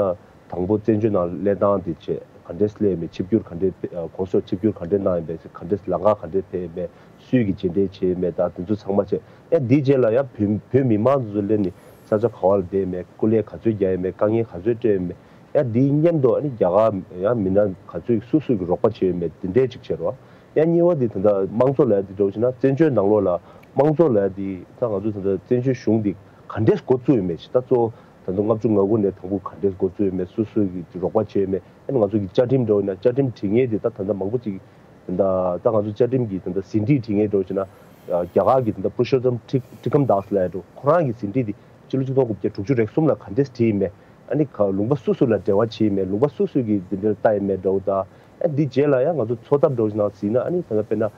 དང་པོ་བཙན་བྱོལ་ནང་སླེབས་སྟངས་དེ་བྱས། ག་འདྲས་སླེབས་མེད། ཆིབས་བསྒྱུར་ག་འདྲས་ཕེ་ཨ་གོང་ས་མཆོག་ཆིབས་བསྒྱུར་ག་འདྲས་གནང་ཡིན་མེད། ག་འདྲས་ལམ་ཁ་ག་འདྲས་ཕེབས་ཡིན་མེད། སུས་ཀྱིས་རྗེས་འདེད་བྱས་ཡིན་མེད། ད་དེ་ཚོ་ཚང་མ་བྱས། ཡང་དེའི་རྗེས་ལ་ཡང་བོད་བོད་མི་མང་དེ་ཚོ་སླེབས་ནས་ས་ཆ་ག་བ་ལ་བསྡད་ཡིན་མེད། སྐུ་ལས་ག་ཚོད་རྒྱག་ཡིན་མེད། དཀའ་ངལ་ག་ཚོད་འཕྲད་ཡིན་མེད། ཡང་དེའི་མཉམ་དུ་ཨ་ནི་རྒྱ་གར་ཡང་མི་སྣ་ག་ཚོད་སུ་སུ་གིས་རོགས་པ་བྱས་ཡོད་མེད། དེ་འདྲས་ཅིག་བྱས་རེད་བ། ཡང་གཉིས་པ་དེ་ད་ལྟ་དམངས་གཙོ་ལབ་ཡ་དེ་འདྲ་བོ་བྱས་ན་བཙན་བྱོལ་ནང་ལོགས་ལ་དམངས་གཙོ་ལབ་ཡ་དེ་ད་ང་ཚོ་ད་ལྟ་བཙན་བྱོལ་གཞུང་འདི་ག་འདྲས་འགོ་བཙུགས་ཡོད་མེད་ཅིག་ད་གཙོ་བོ་ད་ལྟ་ལྔ་བཅུ་ང་དགུ་ནས་དང་པོ་ག་འདྲས་འགོ་བཙུགས་ཡོད་མེད། སུ་སུ་གིས་རོགས་པ་བྱས་ཡོད་མེད། ཨ་ནི་ང་ཚོ་གི་བཅའ་ཁྲིམས་འདྲ་བོ་ཡིན་ན་བཅའ་ཁྲིམས་སྒྲིག་ངེས་དེ་ད་ད་ལྟ་མང་པོ་ཅིག་ད་ད་ང་ཚོ་བཅའ་ཁྲིམས་ཀྱི་ད་ལྟ་ཟིན་བྲིས་སྒྲིག་ངེས་འདྲ་བོ་བྱས་ན་རྒྱ་གར་གྱི་ད་ལྟ་པུ་རུ་ཤོ་ཏམ་ཁྲི་ཁྲི་ཁམ་དཱས་ལབ་ཡ་འདྲ་བོ་ཁོ་རང་གི་ཟིན་བྲིས་དེ་སྤྱི་ལོ་ཆིག་སྟོང་དགུ་བརྒྱ་དྲུག་ཅུ་རེ་གསུམ་ལ་ག་འདྲས་བྲིས་ཡིན་མེད། ཨ་ནི་ག་ལུང་པ་སུ་སུ་ལ་འབྲེལ་བ་བྱས་ཡིན་མེད། ལུང་པ་སུ་སུ་གིས་འདི་འདྲར་ལྟ་ཡིན་མེད་འདྲ་བོ་དང་། ཨ་འདི་རྗེས་ལ་ཡང་ང་ཚོ་འཚོ་ཐབས་འདྲ་བོ་ཞིག་ནང་གཟིགས་ན་ཨ་ནི་ད་ལྟ་དཔེར་ན་ཨ་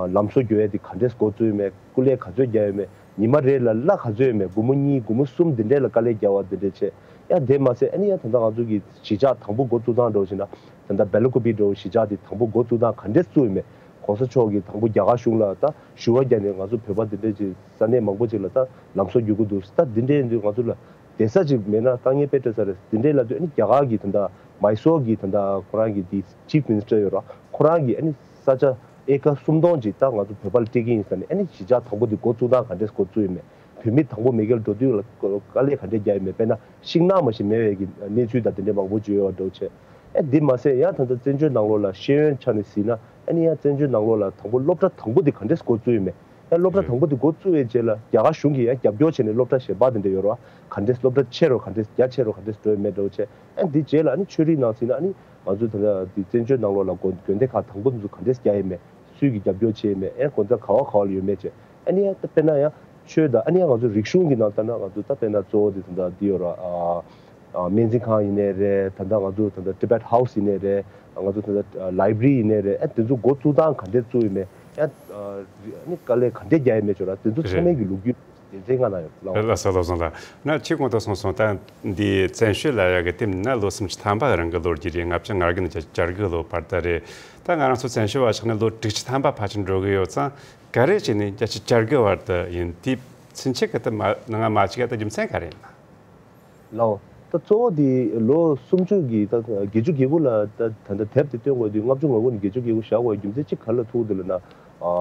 ལམ་བཟོ་རྒྱག་ཡ་དེ་ག་འདྲས་འགོ་བཙུགས་ཡིན་མེད། སྐུ་ལས་ག་ཚོད་རྒྱག་ཡིན་མེད། ཉི་མ་རེ་ལ་གླ་ག་ཚོད་ཡིན་མེད། སྒོར་མོ་གཉིས་སྒོར་མོ་གསུམ་འདི་འདྲས་ལ་དཀའ་ལས་རྒྱག་པ་འདི་འདྲས་བྱས། ཡང་དེ་མ་ཟད་ཨ་ནི་ཡང་ད་ལྟ་ང་ཚོ་གི་གཞིས་ཆགས་དང་པོ་འགོ་བཙུགས་སྟངས་འདྲ་བོ་ཞིག་ན་ད་ལྟ་སྦེ་ལ་ཀུ་པི་འདྲ་བོ་གཞིས་ཆགས་དེ་དང་པོ་འགོ་བཙུགས་སྟངས་ག་འདྲས་བཙུགས་ཡིན་མེད། གོང་ས་མཆོག་གིས་དང་པོ་རྒྱ་གར་གཞུང་ལ་ད་ཞུ་བ་བརྒྱབ་ནས་ང་ཚོ་བོད་པ་འདི་འདྲས་ཀྱི་ས་གནས་མང་པོ་ཅིག་ལ་ད་ལམ་བཟོ་རྒྱག་གི་འདུག་ད་འདི་འདྲས་ཡིན་དུས་ང་ཚོ་ལ་བསྡད་ས་ཅིག་མེད་ན་དཀའ་ངལ་དཔེ་འཕྲད་ས་རེད། འདི་འདྲས་ལབ་དུས་ཨ་ནི་རྒྱ་གར་གྱི་ད་ལྟ་མའི་སོར་གྱི་ད་ལྟ་ཁོ་རང་གི་དེ་ཅིབ་མི་ནི་སི་ཊར་ཡོད་ར། ཁོ་རང་གིས་ཨ་ནི་ས་ཆ་ཨེ་ཀར་སུམ་སྟོང་ཅིག་ད་ང་ཚོ་བོད་པ་ལ་སྤྲད་ཀྱི་ཡིན་ཟེར་ནས། ཨ་ནི་གཞིས་ཆགས་དང་པོ་དེ་འགོ་བཙུགས་སྟངས་ག་འདྲས་འགོ་བཙུགས་ཡོད་མེད། བོད་མི་དང་པོ་མེས་རྒྱལ་འགྲོ་དུས་ལ་དཀའ་ལས་ག་འདྲས་རྒྱག་ཡོད་མེད། དཔེར་ན་ཤིང་ནགས་མ་ཞིག་མེད་པའི་གི་གནས་ཚུལ་དང་དེ་འདྲས་མང་པོ་བརྗོད་ཡོད་པ་འདྲ་བོ་བྱས། ཨ་འདི་མ་ཟད་ཡང་ད་ལྟ་བཙན་བྱོལ་ནང་ལོགས་ལ་ཤེས་ཡོན་ཆ་ནས་གཟིགས་ན་ཨ་ནི་ཡང་བཙན་བྱོལ་ནང་ལོགས་ལ་དང་པོ་སློབ་གྲྭ་དང་པོ་དེ་ག་འདྲས་འགོ་བཙུགས་ཡོད་མེད། ཡང་སློབ་གྲྭ་དང་པོ་དེ་འགོ་བཙུགས་པའི་རྗེས་ལ་རྒྱ་གར་གཞུང་གིས་ཡང་རྒྱབ་སྐྱོར་བྱས་ནས་སློབ་གྲྭ་གཞན་པ་དེ་འདྲ་ཡོད་རེད་བ། ག་འདྲས་སློབ་གྲྭ་ཆེ་རུ་ག་འདྲས་རྒྱ་ཆེ་རུ་ག་འདྲས་འགྲོ་ཡོད་མེད་འདྲ་བོ་བྱས། ཨ་འདི་རྗེས་ལ་ཨ་ནི་ཆོས་རིག་ནང་ཟིན་ན་ཨ་ནི་ང་ཚོ་ད་ལྟ་འདི་བཙན་བྱོལ་ནང་ལོགས་ལ་དགོན་དགོན་སྡེ་ཁག་དང་པོ་འདི་ཚོ་ག་འདྲས་རྒྱག་ཡོད་མེད། སུས་ཀྱིས་རྒྱབ་སྐྱོར་བྱས་ཡོད་མེད། ཨ་ནི་དགོན་རྫས་ག་བ་ག་བ་ལ་ཡོད་མེད་བྱས། ཨ་ནི་ཡང་དཔེར་ན་ཡང་ཆོས་དང་ཨ་ནི་ཡང་ང་ཚོ་རིག་གཞུང་གི་ནང་ལྟར་ན་ང་ཚོ་ད་དཔེར་ན་གཙོ་བོ་འདི་ད་ལྟ་འདི་ཡོད་ར། ཨ་ཨ་སྨན་རྩིས་ཁང་ཡིན་ནའི་རེད། ད་ལྟ་ང་ཚོ་ད་ལྟ་Tibet House ཡིན་ནའི་རེད། ང་ཚོ་ད་ལྟ་ལའི་བྷ་རི་ཡིན་ནའི་རེད། ཨ་དེ་ཚོ་འགོ་བཙུགས་སྟངས་ག་འདྲས་བཙུགས་ཡོད་མེད། ཡང་ཨ་ནི་དཀའ་ལས་ག་འདྲས་རྒྱག་ཡོད་མེད་ཅོ་ར། དེ་ཚོ་ཚང་མའི་གི་ལོ་རྒྱུས་དེ་ཚོའི་སྔ་ན་ཡོད་ལགས། ལགས་སོ། བློ་བཟང་ལགས། ན་ཁྱེད་གོང་དུ་གསུངས་སོང་། ད་འདི་བཙན་བྱོལ་ལབ་ཡག་གི་དེ་མིན་ན་ལོ་སུམ་ཅུ་ཐམ་པ་རང་གི་ལོ་རྒྱུས་རེད། ལྔ་བཅུ་ང་དགུ་ནས་བརྒྱད་ཅུ་གྱ་དགུ་ལོ་བར་དུ་རེད། ད་ང་རང་ཚོ་བཙན་བྱོལ་བ་ཆགས་ནས་ལོ་དྲུག་ཅུ་ཐམ་པ་ཕལ་ཆེར་འགྲོ་གི་ཡོད་ཙང་། ག་རེ་བྱས་ནས་བརྒྱད་ཅུ་གྱ་དགུ་བར་དུ་ཡིན། དེ་ཕྱིན་ཆད་གི་ད་མ་ནང་མ་བཅུག་ག་ད་རྒྱུ་མཚན་ག་རེ་ཡིན་ན། ལགས། ད་གཙོ་བོ་དེ་ལོ་སུམ་ཅུ་གི་ད་བརྒྱད་ཅུ་གྱ་དགུ་ལ་ད་ད་ལྟ་དེབ་དེ་སྟོན་དགོས་དུས་ལྔ་བཅུ་ང་དགུ་ནས་བརྒྱད་ཅུ་གྱ་དགུ་བཞག་དགོས་རྒྱུ་མཚན་གཅིག་ག་རེ་ལ་ཐུག་འདུག་ལབ་ན། ཨ་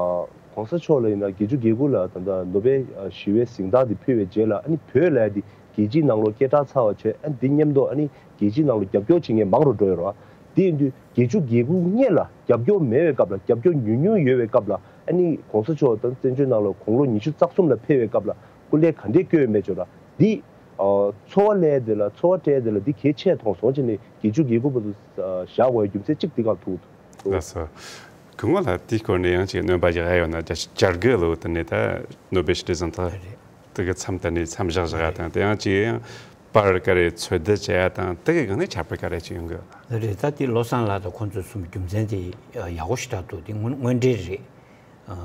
གོང་ས་མཆོག་ལ་ཡིན་ན་བརྒྱད་ཅུ་གྱ་དགུ་ལ་ད་ལྟ་ནོ་བེལ་ཞི་བའི་གཟེངས་རྟགས་དེ་ཕུལ་བའི་རྗེས་ལ་ཨ་ནི་བོད་ལབ་ཡ་དེ་རྒྱལ་སྤྱིའི་ནང་ལོགས་སྐད་གྲགས་ཚ་བ་བྱས། ཨ་ནི་འདི་མཉམ་དུ་ཨ་ནི་རྒྱལ་སྤྱིའི་ནང་ལོགས་རྒྱབ་སྐྱོར་བྱེད་མཁན་མང་རུ་འགྲོ་ཡོད་རེད་བ། དེ་ཡིན་དུས་བརྒྱད་ཅུ་གྱ་དགུ་སྔོན་ལ་རྒྱབ་སྐྱོར་མེད་པའི་སྐབས་ལ། རྒྱབ་སྐྱོར་ཉུང་ཉུང་ཡོད་པའི་སྐབས་ལ། ཨ་ནི་གོང་ས་མཆོག་དང་བཙན་བྱོལ་ནང་ལ་དགུང་ལོ་ཉི་ཤུ་རྩ་གསུམ་ལ་ཕེབས་པའི་སྐབས་ལ་སྐུ་ལས་ག་འདྲས་བསྐྱོན་ཡོད་མེད་ཅོ་ར། འདི་ཨ་ཚོར་བ་སླེབས་དེ་ལ་ཚོར་བ་སྤྲད་དེ་ལ་འདི་གལ་ཆེ་མཐོང་སོང་བྱས་ནས་བརྒྱད་ཅུ་གྱ་དགུ་བར་དུ་བཞག་དགོས་རྒྱུ་མཚན་གཅིག་འདི་ག་ཐུག་འདུག་ལགས་སོ། སྐུ་ངོ་ལགས། དེའི་སྐོར་ནས་ཡང་ཅིག་སྣོན་པ་རྒྱག་ཡ་ཡོད་ན། བརྒྱད་ཅུ་གྱ་དགུ་ལོ་དེ་ནས་ད་ནོ་བེལ་ཞི་བདེའི་གཟེངས་རྟགས་རེད། དེ་གི་མཚམས་དེ་ནས་མཚམས་བཞག་བཞག་ཡ་དང་། དེ་ཡང་ཅིག་ཡང་པར་ག་རེ་འཚོལ་བསྡུ་བྱེད་ཡ་དང་དེ་གི་སྒང་ནས་ཁྱད་པར་ག་རེ་ཅིག་ཡོང་གི་ཡོད་ན། རེད། ད་དེ་བློ་བཟང་ལགས་དང་ཁོང་ཚོས་གསུངས་རྒྱུ་མཚན་དེ་ཡག་པོ་ཞེ་དྲག་འདུག་དེ་དངོས་དངོས་འབྲེལ་རེད། ཨ་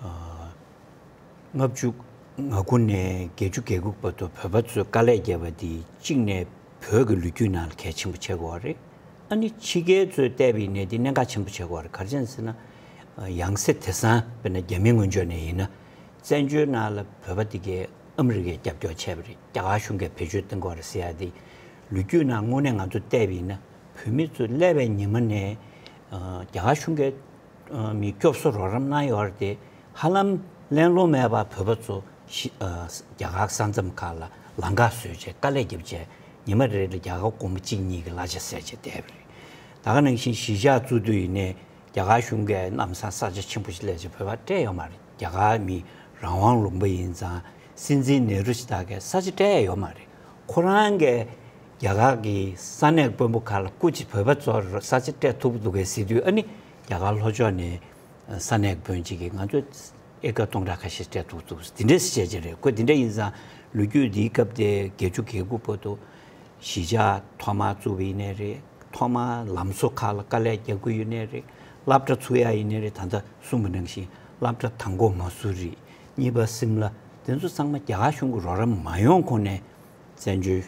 ཨ་ ལྔ་བཅུ་ང་དགུ་ནས་བརྒྱད་ཅུ་གྱ་དགུ་བར་དུ་བོད་པ་ཚོས་དཀའ་ལས་བརྒྱབ་པ་འདི་གཅིག་ནས་བོད་ཀྱི་ལོ་རྒྱུས་ནང་ལ་གལ་ཆེན་པོ་ཆགས་ཀྱི་ཡོད་རེད། ཨ་ནི་ཕྱི་རྒྱལ་ཚོས་བལྟས་པ་ཡིན་ནའི་འདི་གནད་འགག་ཆེན་པོ་ཆགས་ཀྱི་ཡོད་རེད། ག་རེ་བྱས་ཟེར་ན། ཡང་སེ་དེང་སང་དཔེར་ན་རྒྱ་མི་ངོས་ཕྱོགས་ནས་ཡིན་ན། བཙན་བྱོལ་ནང་ལ་བོད་པ་དེ་གས་ཨ་མི་རི་ཀས་རྒྱབ་སྐྱོར་བྱས་པ་རེད། རྒྱ་གར་གཞུང་གིས་བེད་སྤྱོད་གཏོང་གི་ཡོད་རེད་ཟེར་ཡ་དེ། ལོ་རྒྱུས་ནང་དངོས་གནས་ང་ཚོ་བལྟས་པ་ཡིན་ན། བོད་མི་ཚོ་སླེབས་པའི་ཉི་མ་ནས་རྒྱ་གར་གཞུང་གིས་མི་སྐྱོབ་གསོ་རོགས་རམ་གནང་ཡོད་རེད་དེ། ཧ་ལམ་གླེང་སློང་མེད་པར་བོད་པ་ཚོ་ཤི་ཨ་རྒྱ་གར་ས་མཚམས་ཁག་ལ་ལམ་ཁ་བཟོས་བྱས་དཀའ་ལས་བརྒྱབ་བྱས། ཉི་མ་རེ་རེ་རྒྱ་གར་གོང་མ་གཅིག་གཉིས་ཀྱི་གླ་ཆ་ཟས་བྱས་བསྡད་པ་རེད། ད་ག་ནང་བཞིན་གཞིས་ཆགས་བཙུགས་དུས་ཡིན་ནའི་རྒྱ་གར་གཞུང་གིས་ལམ་སང་ས་ཆ་ཆེན་པོ་ཞིག་སླེབས་བྱས་བོད་པར་སྤྲད་ཡོད་མ་རེད། རྒྱ་གར་མི་རང་དབང་ལུང་པ་ཡིན་ཙང་སྲིད་འཛིན་ནེ་རུ་ཞིག་དག་གིས་ས་ཆ་སྤྲད་ཡོད་མ་རེད། ཁོ་རང་གིས་རྒྱ་གར་གྱི་ས་གནས་དཔོན་པོ་ཁག་ལ་སྐུ་མཁྱེན་བོད་པ་ཚོར་ས་ཆ་སྤྲད་ཐུབ་ཀྱི་འདུག་གས་ཟེར་དུས། ཨ་ནི་རྒྱ་གར་ལྷོ་ཕྱོགས་ནས་ས་གནས་དཔོན་ཅིག་གིས་ང་ཚོས་ཨེ་ཀར་སྟོང་ཕྲག་ཁ་ཤས་སྤྲད་ཐུབ་འདུག་དེ་འདྲས་བཤད་ཀྱི་རེད། ཁོས་དེ་འདྲ་ཡིན་ཙང་ལོ་རྒྱུས་འདིའི་སྐབས་དེ་བརྒྱད་ཅུ་གྱ་དགུ་བར་དུ་གཞིས་ཆགས་ཐོག་མར་བཙུགས་པ་ཡིན་ནའི་རེད། ཐོག་མར་ལམ་བཟོ་ཁག་ལ་དཀའ་ལས་རྒྱག་གི་ཡོད་ནའི་རེད། སློབ་གྲྭ་ཚུགས་ཡ་ཡིན་ནའི་རེད། ད་ལྟ་གསུངས་པ་ནང་བཞིན་སློབ་གྲྭ་དང་པོ་མ་སུ་རི། གཉིས་པ་སིམ་ལ། དེ་ཚོ་ཚང་མ་རྒྱ་གར་གཞུང་གི་རོགས་རམ་མ་ཡོང་གོང་ནས་བཙན་བྱོལ་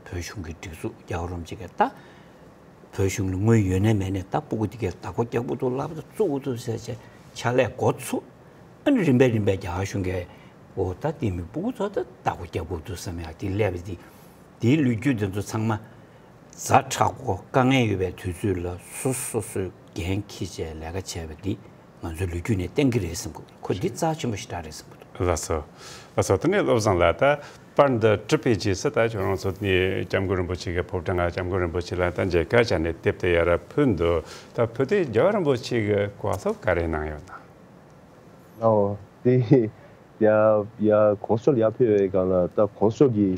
བོད་གཞུང་གི་སྒྲིག་འཛུགས་རྒྱལ་བ་རིན་པོ་ཆེ་གིས་ད་བོད་གཞུང་ལ་དངུལ་ཡོད་ནའི་མེད་ནའི་ད་སྤུ་གུ་དེ་གས་བདག་པོ་རྒྱག་དགོས་འདུག་སློབ་གྲྭ་བཙུགས་དགོས་འདུག་ཟེར་བྱས་ཕྱག་ལས་འགོ་ཚུགས། ཨ་ནི་རིམ་པས་རིམ་པས་རྒྱ་གར་གཞུང་གིས་འོ་ད་དེ་མི་སྤུ་གུ་ཚོ་ད་བདག་པོ་རྒྱག་དགོས་འདུག་བསམ་ཡ་དེ་སླེབས་པ་དེ། དེའི་ལོ་རྒྱུས་དེ་ཚོ་ཚང་མ་ཛ་དྲག་པོ་དཀའ་ངལ་ཡོད་པའི་དུས་ཚོད་ལ་སོ་སོ་སོས་འགན་འཁྱེར་བྱས་ལས་ཀ་བྱས་པ་འདི་ང་ཚོའི་ལོ་རྒྱུས་ནས་བསྟན་གྱི་རེད་བསམ་གྱི་འདུག་ཁོ་འདི་རྩ་ཆེན་པོ་ཞེ་དྲག་རེད་བསམ་གྱི་འདུག་ལགས་སོ། ལགས་སོ། དེ་ནས་བློ་བཟང་ལགས། ད་པར་འདི་བྲིས་པའི་རྗེས་སུ་ད་ཁྱོད་རང་ཚོ་ནས་སྐྱབས་མགོན་རིན་པོ་ཆེ་གི་ཕོ་བྲང་ང་སྐྱབས་མགོན་རིན་པོ་ཆེ་ལ་ད་མཇལ་ཁ་བྱས་ནས་དེབ་དེ་ཡར་ཕུལ་འདུག་ད་ཕུལ་དུས་རྒྱལ་བ་རིན་པོ་ཆེ་གིས་གོ་སྐབས་ག་རེ་གནང་ཡོད་ན། ཨོ། དེ་ཡ་ཡ་གོང་ས་མཆོག་ལ་ཡར་ཕེབས་པའི་སྒང་ལ་ད་གོང་ས་མཆོག་གིས་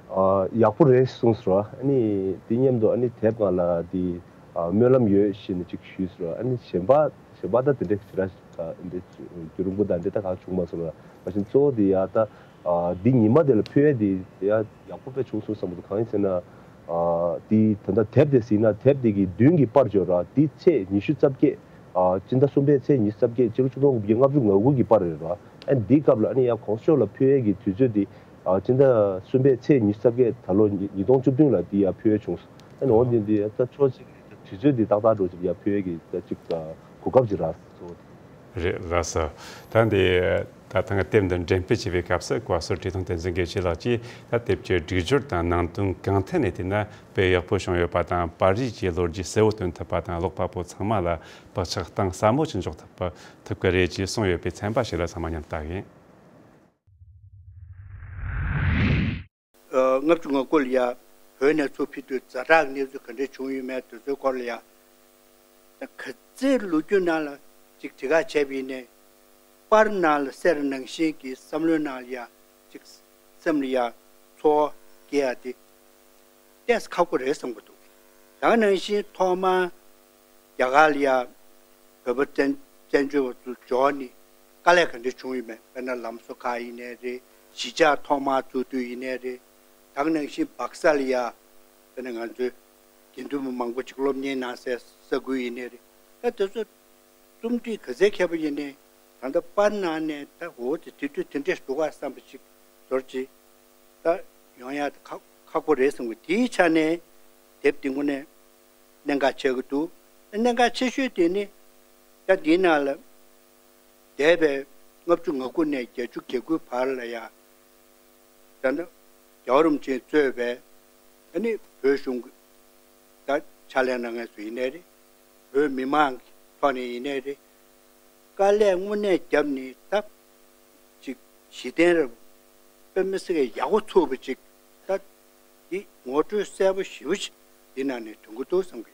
ཨ་ཡག་པོ་རེད་གསུངས་སོང་། ཨ་ནི་དེ་མཉམ་དུ་ཨ་ནི་དེབ་སྒང་ལ་དེ་ཨ་སྨོན་ལམ་ཡོད་ཞེས་ནས་ཅིག་ཞུས་སོང་། ཨ་ནི་གཞན་པ་གཞན་པ་ད་དེ་འདྲ་ཞེ་དྲག་འདི་རྒྱུན་རིང་པོ་དང་འདི་ད་གང་བྱུང་མ་སོང་ལ། མ་གཞི་གཙོ་བོ་དེ་ཡ་ད་ཨ་འདི་ཉི་མ་དེ་ལ་ཕེབས་ཡ་དེ་ཡ་ཡག་པོ་དཔེ་བྱུང་སོང་བསམ་གྱི་འདུག་གང་ཡིན་ཟེར་ན། ཨ་དེ་ད་ལྟ་དེབ་དེ་ཟིན་ན་དེབ་དེ་གི་མདུན་གྱི་པར་བརྗོད་ར། དེ་ཚེས་ཉི་ཤུ་རྩ་བརྒྱད། ཨ་སྤྱི་ཟླ་གསུམ་པའི་ཚེས་ཉི་ཤུ་རྩ་བརྒྱད་སྤྱི་ལོ་ཆིག་སྟོང་དགུ་བརྒྱ་ལྔ་བཅུ་ང་དགུ་གི་པར་རེད་ར། ཨ་འདིའི་སྐབས་ལ་ཨ་ནི་ཡང་གོང་ས་མཆོག་ལ་ཕུལ་ཡས་ཀྱི་དུས་ཚོད་དེ་ཨ་སྤྱི་ཟླ་གསུམ་པའི་ཚེས་ཉི་ཤུ་རྩ་བརྒྱད་ད་ལོ་ཉིས་ཉིས་སྟོང་བཅུ་བདུན་ལ་དེ་ཡར་ཕུལ་ཡས་བྱུང་སོང་། ཨ་ནི་འོ་འདི་འདི་ད་ཕྱོགས་གཅིག་དུས་ཚོད་འདི་ཏག་ཏག་འགྲོ་ཅིག་ཡར་ཕུལ་ཡས་ཀྱི་ད་ཅིག་གོ་སྐབས་ཅིག་རག་སོང་། རེད། ལགས་སོ། ད་འདི་ད་ཐེངས་དེབ་འདི་འགྲེམས་སྤེལ་བྱེད་པའི་སྐབས་སུ་བཀའ་ཟུར་བཀྲས་མཐོང་བསྟན་འཛིན་དགེ་བཤེས་ལགས་ཀྱིས་ད་དེབ་ཀྱི་སྒྲིག་སྦྱོར་དང་ནང་དོན་གང་ཐད་ནས་བལྟས་ན་དཔེ་ཡག་པོ་བྱུང་ཡོད་པ་དང་། པར་རིས་ཀྱི་ལོ་རྒྱུས་གསལ་བོ་སྟོན་ཐུབ་པ་དང་། ཀློག་པ་པོ་ཚང་མ་ལ་བག་ཆགས་གཏིང་ཟབ་མོ་ཞིག་འཇོག་ཐུབ་པ་ཐུབ་ཀྱི་རེད་ཅེས་གསུངས་ཡོད་པའི་ཚན་པ་ཞིག་ལ་ཚང་མ་མཉམ་དུ་ལྟ་གི་ཡིན། ལྔ་བཅུ་ང་དགུ་ལ་ཡ་བོད་ནས་ཚུར་ཕེབས་དུས་ཛ་དྲག་གི་གནས་ཚུལ་ག་འདྲ་བྱུང་ཡོད་མེད་དེ་ཚོའི་སྐོར་ལ་ཡ། ད་ག་ཚོད་ལོ་རྒྱུས་ནང་ལ་ཅིག་དྲི་ག་བྱས་པ་ཡིན་ནའི། པར་ནང་ལ་གསལ་བ་ནང་བཞིན་གྱི་བསམ་བློའི་ནང་ལ་ཡ་ཅིག་སེམས་ལ་ཡ་ཚོར་བ་སྐྱེ་ཡ་དེ་ཏོག་ཙམ་ཁག་པོ་རེད་བསམ་གྱི་འདུག་ད་ག་ནང་བཞིན་ཐོག་མར་རྒྱ་གར་ལ་ཡ་བོད་པ་བཙན་བཙན་བྱོལ་བ་ཚོ་འབྱོར་ནས་དཀའ་ལས་ག་འདྲ་བྱུང་ཡོད་མེད། དཔེར་ན་ལམ་བཟོ་ཁག་ཡིན་ནའི་རེད། གཞིས་ཆགས་ཐོག་མར་བཙུགས་དུས་ཡིན་ནའི་རེད། ད་ག་ནང་བཞིན་སྦག་ས་ལ་ཡ་དཔེར་ན་ང་ཚོའི་དགེ་འདུན་པ་མང་པོ་ཅིག་སློབ་གཉེར་གནང་སའི་ས་ཁུལ་ཡིན་ནའི་རེད། ད་དེ་ཚོ་རྩོམ་སྒྲིག་ག་ཚད་མཁས་པོ་ཡིན་ནའི་ད་ལྟ་པར་ནང་ནས་ད་འོ་དེ་དེ་དུས་དེ་འདྲས་འདུག་ག་བསམ་པ་ཅིག་ཚོར་ཅིག་ད་ཡོང་ཡ་ཁག་ཁག་པོ་རེད་བསམ་གི། དེའི་ཆ་ནས་དེབ་འདི་དངོས་གནས་གནད་འགག་ཆེ་གི་འདུག་གནད་འགག་ཆེ་ཤོས་དེ་ནི་ད་འདིའི་ནང་ལ་འདས་པའི་ལྔ་བཅུ་ང་དགུ་ནས་བརྒྱད་ཅུ་གྱ་དགུའི་བར་ལ་ཡ། ད་ནི་རྒྱལ་བ་རིན་པོ་ཆེས་གཙོས་པའི་ཨ་ནི་བོད་གཞུང་གི་ད་ཕྱག་ལས་གནང་མཁན་ཚོ་ཡིན་ནའི་རེད། བོད་མི་མང་གི་ཐོག་ནས་ཡིན་ནའི་རེད། དཀའ་ལས་དངོས་གནས་བརྒྱབ་ནས་ད་ཅིག་གཞི་རྟེན་རེད། དཔེ་མི་སྲིད་ཀྱི་ཡག་པོ་ཚུགས་པ་ཅིག་ད་འདི་ངོ་སྤྲོད་གསལ་པོ་ཞེ་པོ་ཅིག་འདི་ནང་ནས་ཐོན་གྱི་འདུག་བསམ་གི།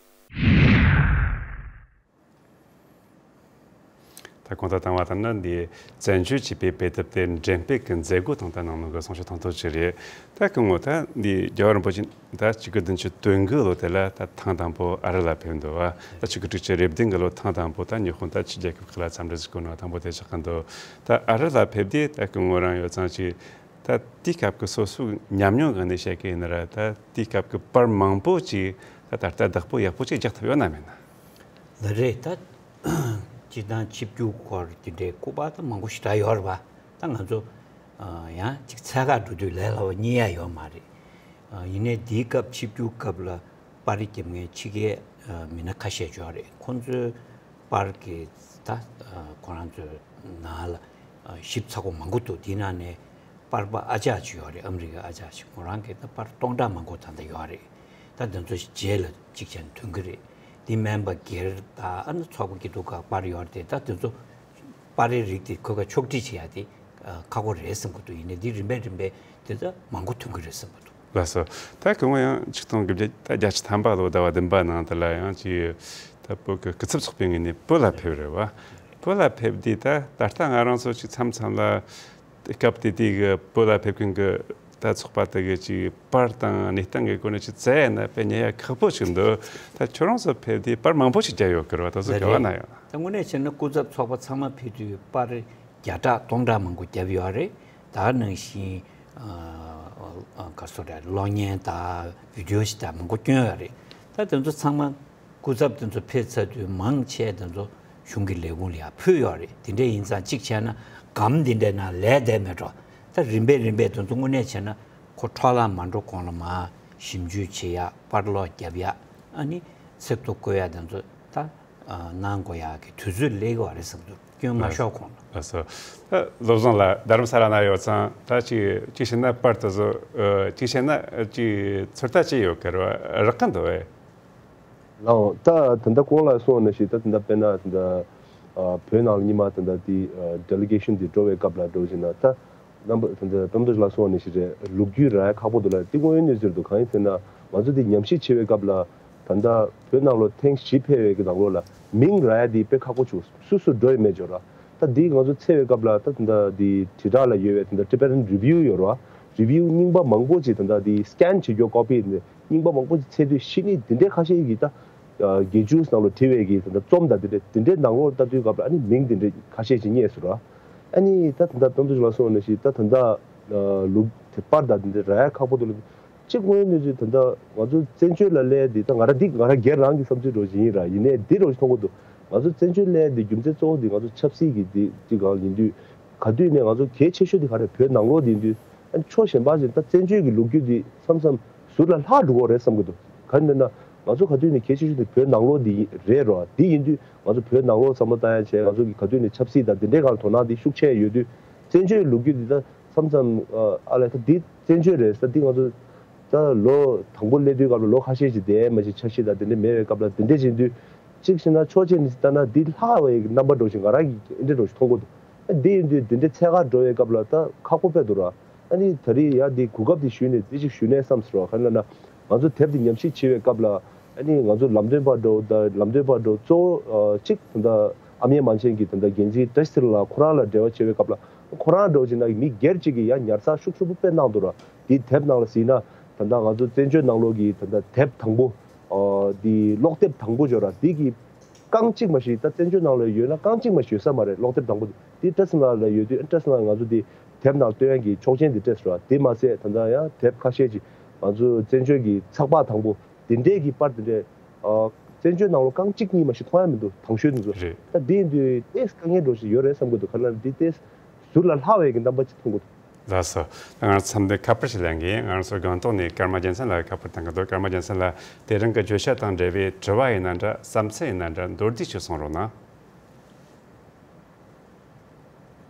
ད་གོང་དུ་བཏང་བ་ལྟར་ན་འདི་བཙན་བྱོལ་ཅེས་པའི་དཔེ་དེབ་དེ་འགྲེམས་སྤེལ་གྱི་མཛད་སྒོ་དང་ད་གནང་ནོ་གི་གསུང་བཤད་དང་ཐོག་ཅིག་རེད། ད་སྐུ་ངོ་ད་འདི་རྒྱལ་བ་རིན་པོ་ཆེ་ད་ཆིག་སྟོང་དགུ་བརྒྱ་དོན་དགུ་ལོ་དེ་ལ་ད་ཐེངས་དང་པོ་ཨ་རི་ལ་ཕེབས་འདུག་བ། ད་ཆིག་སྟོང་དགུ་བརྒྱ་བརྒྱད་ཅུ་རེ་བདུན་གི་ལོ་ཐེངས་དང་པོ་ད་ཉི་ཧོང་ད་ཕྱི་རྒྱལ་ཁབ་ཁག་ལ་འཚམས་འདྲི་ཞུ་གོ་ནོ་དང་པོ་དེ་ཆགས་ཀྱི་འདུག་ད་ཨ་རི་ལ་ཕེབས་དུས་ད་སྐུ་ངོ་རང་ཡོད་ཙང་ཅིག་ད་དེའི་སྐབས་ཀྱི་སོ་སོའི་ཉམས་མྱོང་གི་ནས་བཤད་ཀྱི་ཡིན་ན་ར། ད་དེའི་སྐབས་ཀྱི་པར་མང་པོ་ཅིག་ད་ད་ལྟ་བདག་པོ་ཡག་པོ་ཅིག་རྒྱག་ཐུབ་ཡོད་ན་མེད་ན། ལགས་རེད། ད་སྤྱིར་བཏང་ཆིབས་བསྒྱུར་སྐོར་དེ་འདྲའི་སྐུ་པར་ད་མང་པོ་ཞེ་དྲག་ཡོད་རེད་པ། ད་ང་ཚོ་ཡང་ཅིག་འཚོལ་ག་འགྲོ་དུས་ལས་སླ་བ་རྙེད་ཡ་ཡོད་མ་རེད། ཡིན་ནའི་དེའི་སྐབས་ཆིབས་བསྒྱུར་སྐབས་ལ་པར་རྒྱབ་མཁན་ཕྱི་རྒྱལ་མི་སྣ་ཁ་ཤས་ཅིག་ཡོད་རེད། ཁོང་ཚོའི་པར་གྱི་ད་ཁོ་རང་ཚོའི་ནང་ལ་ཞིབ་ཚགས་པོ་མང་པོ་འདུག་དེའི་ནང་ནས་པར་པ་ཨ་ཅག་ཅིག་ཡོད་རེད། ཨ་མི་རི་ཀའི་ཨ་ཅག་ཅིག་ཁོ་རང་གིས་ད་པར་སྟོང་ཕྲག་མང་པོ་ད་ལྟ་ཡོད་རེད། ད་དེ་ཚོ་རྗེས་ལ་གཅིག་བྱས་ནས་ཐོན་གྱི་རེད། དེ་སྨན་པ་སྒེར་དང་ཨ་ནི་ཚོགས་པ་སྐྱིད་སྡུག་ཁག་པར་ཡོད་རེད་དེ། ད་དེ་ཚོ་པར་རིས་རིགས་དེ་ཁོ་ག་ཕྱོགས་སྒྲིག་བྱེད་ཡ་དེ་ཁག་པོ་རེད་བསམ་གྱི་འདུག་ཡིན་ནའི་དེ་རིམ་པས་རིམ་པས་དེ་ཚོ་མང་པོ་ཐོན་གྱི་རེད་བསམ་གྱི་འདུག་ལགས་སོ། ད་སྐུ་ངོ་ཡང་ཆིག་སྟོང་དགུ་བརྒྱ་ད་བརྒྱད་ཅུ་ཐམ་པ་ལོ་ཟླ་བ་བདུན་པ་ནང་དེ་ལ་ཡང་ཅིག་ད་བོད་ཀྱི་སྐུ་ཚབ་ཚོགས་པའི་ངོས་ནས་བོད་ལ་ཕེབས་རེད་བ། བོད་ལ་ཕེབས་དུས་ད་ད་ལྟ་ང་རང་ཚོ་ཅིག་མཚམས་མཚམས་ལ་སྐབས་དེ་དུས་ཀྱི་བོད་ལ་ཕེབས་མཁན་གྱི་ད་ཚོགས་པ་དེ་གི་ཅིག་པར་དང་གནས་སྟངས་ཀྱི་སྒོ་ནས་ཅིག་བཙལ་ཡ་ན་དཔེ་རྙེད་ཡ་ཁག་པོ་ཞིག་འདུག་ད་ཁྱོད་རང་ཚོ་ཕེབས་དུས་པར་མང་པོ་ཞིག་བརྒྱབ་ཡོད་ཀྱི་རེད་བ། ད་ཚོ་ག་བ་ན་ཡོད། ད་དངོས་གནས་བྱས་ན་སྐུ་ཚབ་ཚོགས་པ་ཚང་མ་ཕེབས་དུས་པར་བརྒྱ་ཕྲག་སྟོང་ཕྲག་མང་པོ་བརྒྱབ་ཡོད་རེད། ད་ནང་བཞིན་ག་སོ་རེད། གློག་བརྙན་དང་བི་ཌིའོ་ཞིག་དང་མང་པོ་བསྐྱོན་ཡོད་རེད། ད་དེ་ཚོ་ཚང་མ་སྐུ་ཚབ་དེ་ཚོ་ཕེབས་ཚར་དུས་མང་ཆེ་དེ་ཚོ་གཞུང་གི་ལས་ཁུངས་ལ་ཡང་ཕུལ་ཡོད་རེད། དེ་འདྲ་ཡིན་ཙང་གཅིག་བྱས་ན་སྒམ་འདི་འདྲའི་ནང་ལས་བསྡད་མེད་འགྲོ། ད་རིམ་པས་རིམ་པས་དེ་ཚོ་དངོས་གནས་བྱས་ན་ཁོ་འཕྲོ་བརླག་མ་འགྲོ་གོང་ལ་མར་ཞིབ་འཇུག་བྱེད་ཡ། པར་སློག་རྒྱབ་ཡ། ཨ་ནི་ཚིག་ཐོ་བཀོད་ཡ་དེ་ཚོ་ད་གནང་དགོས་ཡ་གི་དུས་ཚོད་སླེབས་ཀྱི་ཡོད་རེད་བསམ་འདུག་སྐྱོན་མ་ཤོར་གོང་ལ། ལགས་སོ། ད་བློ་བཟང་ལགས་རྡ་རམ་ས་ལ་ན་ཡོད་ཙང་ད་ཅིག་ཅིག་བྱས་ན་པར་དེ་ཚོ་ཅིག་བྱས་ན་ཅིག་ཚོད་ལྟ་བྱས་ཡོད་ཀྱི་རེད་བ། རག་གི་འདུག་བས། ལགས་འོང་། ད་ད་ལྟ་གོང་ལ་གསུངས་པ་ནང་བཞིན་ད་ད་ལྟ་དཔེར་ན་ད་ལྟ་ཨ་བོད་ནང་ལ་སྔོན་མ་ད་ལྟ་དེ་ཨ་ཌེ་ལི་གེ་ཤན་དེ་འགྲོ་བའི་སྐབས་ལ་འགྲོ་བཞིན་ན་ད་རྣམ་པ་ད་ལྟ་པདྨ་རྡོ་རྗེ་ལགས་གསུངས་པ་ནང་བཞིན་རེད། ལོ་རྒྱུས་རག་ཡ་ཁག་པོ་འདུག་ལ། དེ་དངོས་ཡོད་གནས་ཚུལ་འདུག་གང་ཡིན་ཟེར་ན་ང་ཚོ་དེ་ཉམས་ཞིབ་བྱེད་པའི་སྐབས་ལ་ད་ལྟ་བོད་ནང་ལོགས་ཐེངས་བཞི་ཕེབས་པའི་གི་ནང་ལོགས་ལ་མིང་རག་ཡ་དེ་དཔེ་ཁག་པོ་བྱུང་། སུ་སུ་འགྲོ་ཡི་མེད་འཇོག་ར། ད་འདི་ང་ཚོ་འཚོལ་བའི་སྐབས་ལ་ད་ད་ལྟ་འདི་དྲིལ་བསྒྲགས་ལ་ཡོད་པའི་ད་ལྟ་Tibetan Review ཡོད་ར། Review རྙིང་པ་མང་པོ་ཅིག་ད་ལྟ་འདི་scan བྱེད་རྒྱུ་copy ནས་རྙིང་པ་མང་པོ་ཅིག་འཚོལ་དུས་ཤི་ནི་འདི་འདྲའི་ཁ་ཤས་ཀྱིས་ད་དགེ་ཆུ་ནང་ལ་བྲིས་པའི་གི་ད་ལྟ་རྩོམ་དང་འདི་འདྲའི་འདི་འདྲའི་ནང་ལོགས་ལྟ་དུས་སྐབས་ལ་ཨ་ནི་མིང་འདི་འདྲའི་ཁ་ཤས་ཅིག་རྙེད་སོང་ར། ཨ་ནི་ད་ད་ལྟ་དཔལ་མགོན་རྡོ་རྗེ་ལགས་གསུངས་པ་ནང་བཞིན་ད་ད་ལྟ་ལུགས་དེབ་པར་དང་འདི་འདྲའི་རག་ཡ་ཁག་པོ་འདུག་ལ། གཅིག་དངོས་གནས་ཅིག་ད་ལྟ་ང་ཚོ་བཙན་བྱོལ་ལ་སླེབས་དེ་ད་ང་རང་འདི་ང་རང་སྒེར་རང་གི་བསམ་ཚུལ་འདྲ་བོ་ཞིག་ཡིན་ར། ཡིན་ནའི་འདི་འདྲ་བོ་ཞིག་མཐོང་གི་འདུག་ང་ཚོ་བཙན་བྱོལ་སླེབས་དེ་རྒྱུ་མཚན་གཙོ་བོ་འདི་ང་ཚོ་ཆབ་སྲིད་ཀྱི་འདི་འདི་སྒང་ཡིན་དུས་ག་དུས་ནས་ང་ཚོ་གལ་ཆེ་ཤོས་འདི་ག་རེ་བོད་ནང་ལོགས་འདི་ཡིན་དུས་ཨ་ཕྱོགས་གཞན་པ་ཞིག་ད་བཙན་བྱོལ་གྱི་ལོ་རྒྱུས་འདི་མཚམས་མཚམས་ཟུར་ལ་ལྷག་འགྲོ་གི་རེད་བསམ་གི་འདུག་ག་རེ་ན་ང་ཚོ་ག་དུས་ནས་གལ་ཆེ་ཤོས་འདི་བོད་ནང་ལོགས་འདི་རེད་ར། འདི་ཡིན་དུས་ང་ཚོ་བོད་ནང་ལོགས་བསམ་བློ་བཏང་ཡ་བྱས་ང་ཚོ་གི་ག་དུས་ནས་ཆབ་སྲིད་དང་འདི་འདྲའི་སྒང་ལ་དོ་སྣང་འདི་ཤུགས་ཆེ་ཡོད་དུས་བཙན་བྱོལ་ལོ་རྒྱུས་འདི་ད་མཚམས་མཚམས་ཨ་ལས་ད་འདི་བཙན་བྱོལ་རེད་ད་འདི་ང་ཚོ་ད་ལོ་དང་པོ་སླེབས་དུས་སྐབས་ལ་ལོ་ཁ་ཤས་ཤིག་བསྡད་མ་ཤེས་འཆར་གཞི་དང་དེ་འདྲ་མེད་པའི་སྐབས་ལ་དེ་འདྲ་བྱེད་དུས་གཅིག་བྱས་ན་ཕྱོགས་གཅིག་ནས་ལྟ་ན་འདི་ལྷག་པའི་རྣམ་པ་འདྲ་ཞིག་ང་རང་གིས་འདི་འདྲ་ཞིག་མཐོང་གི་འདུག་འདི་ཡིན་དུས་འདི་འདྲ་འཚོལ་ག་འགྲོ་བའི་སྐབས་ལ་ད་ཁག་པོ་དཔེ་འདུག་ར། ཨ་ནི་ད་རེས་ཡ་འདི་གོ་སྐབས་འདི་ཞུས་ནས་འདི་ཅིག་ཞུས་ནས་བསམ་སོང་ར། ག་རེ་ལབ་ན་ང་ཚོ་དེབ་འདི་ཉམས་ཞིབ་བྱེད་པའི་སྐབས་ལ་ཨ་ནི་ང་ཚོ་ལམ་སྟོན་པ་འདྲ་ད་ལམ་སྟོན་པ་འདྲ་གཙོ་བོ་གཅིག་ད་ལྟ་ཨ་མྱེས་མན་ཆད་ཀྱི་ད་ལྟ་འགན་འཛིན་བཀྲ་ཤིས་ཚེ་རིང་ལགས་ཁོ་རང་ལ་འབྲེལ་བ་བྱེད་པའི་སྐབས་ལ་ཁོ་རང་འདྲ་ཞིག་ན་མི་སྒེར་གཅིག་གིས་ཡ་ཉར་ཚགས་ཤུགས་ཆེན་པོ་དཔེ་གནང་འདུག་ར། དེའི་དེབ་ནང་ལ་གཟིགས་ན་ད་ལྟ་ང་ཚོ་བཙན་བྱོལ་ནང་ལོགས་ཀྱི་ད་ལྟ་དེབ་དང་པོ་ཨ་དེ་ཀློག་དེབ་དང་པོ་འབྱོར་ར། དེ་གི་རྐང་གཅིག་མ་ཞིག་ད་བཙན་བྱོལ་ནང་ལ་ཡོད་ན་རྐང་གཅིག་མ་ཞིག་ཡོད་ས་མ་རེད། ཀློག་དེབ་དང་པོ་དེ་བཀྲ་ཤིས་ལགས་ལ་ཡོད་དུས་བཀྲ་ཤིས་ལགས་ང་ཚོ་དེ་དེབ་ནང་བཏོན་ཡག་གི་ཆོག་མཆན་དེ་སྤྲད་སོང་ར། དེ་མ་ཟད་ད་ལྟ་ཡང་དེབ་ཁ་ཤས་ཅིག་ང་ཚོ་བཙན་བྱོལ་གྱི་ཚགས་པར་དང་པོ་དེ་འདྲས་ཀྱི་པར་དེ་འདྲས་ཨ་བཙན་བྱོལ་ནང་ལོགས་རྐང་གཅིག་གཉིས་མ་ཞིག་མཐོང་ཡ་མི་འདུག་དང་ཤོས་དེ་ཚོ། རེད། ད་དེ་ཡིན་དུས་ཏོག་ཙམ་དཀའ་ངལ་འདྲ་ཞིག་ཡོད་རེད་བསམ་གྱི་འདུག་ག་ལ་དེ་ཏོག་ཙམ་ཟུར་ལ་ལྷག་པའི་གི་རྣམ་པ་ཅིག་མཐོང་གི་འདུག་ལགས་སོ། ད་ང་རང་མཚམས་འདི་ཁ་པར་ཞིག་ལེན་གི་ཡིན། ང་རང་ཚོ་སྒང་ཏོག་ནས་ཀརྨ་རྒྱལ་མཚན་ལགས་ཁ་པར་བཏང་གི་འདུག་ཀརྨ་རྒྱལ་མཚན་ལགས་དེ་རིང་གི་བརྗོད་བྱ་དང་འབྲེལ་བའི་དྲི་བ་ཡིན་ན་འདྲ་བསམ་ཚུལ་ཡིན་ན་འདྲ་མདོར་བསྡུས་ཤིག་གསུང་རོགས་གནང་།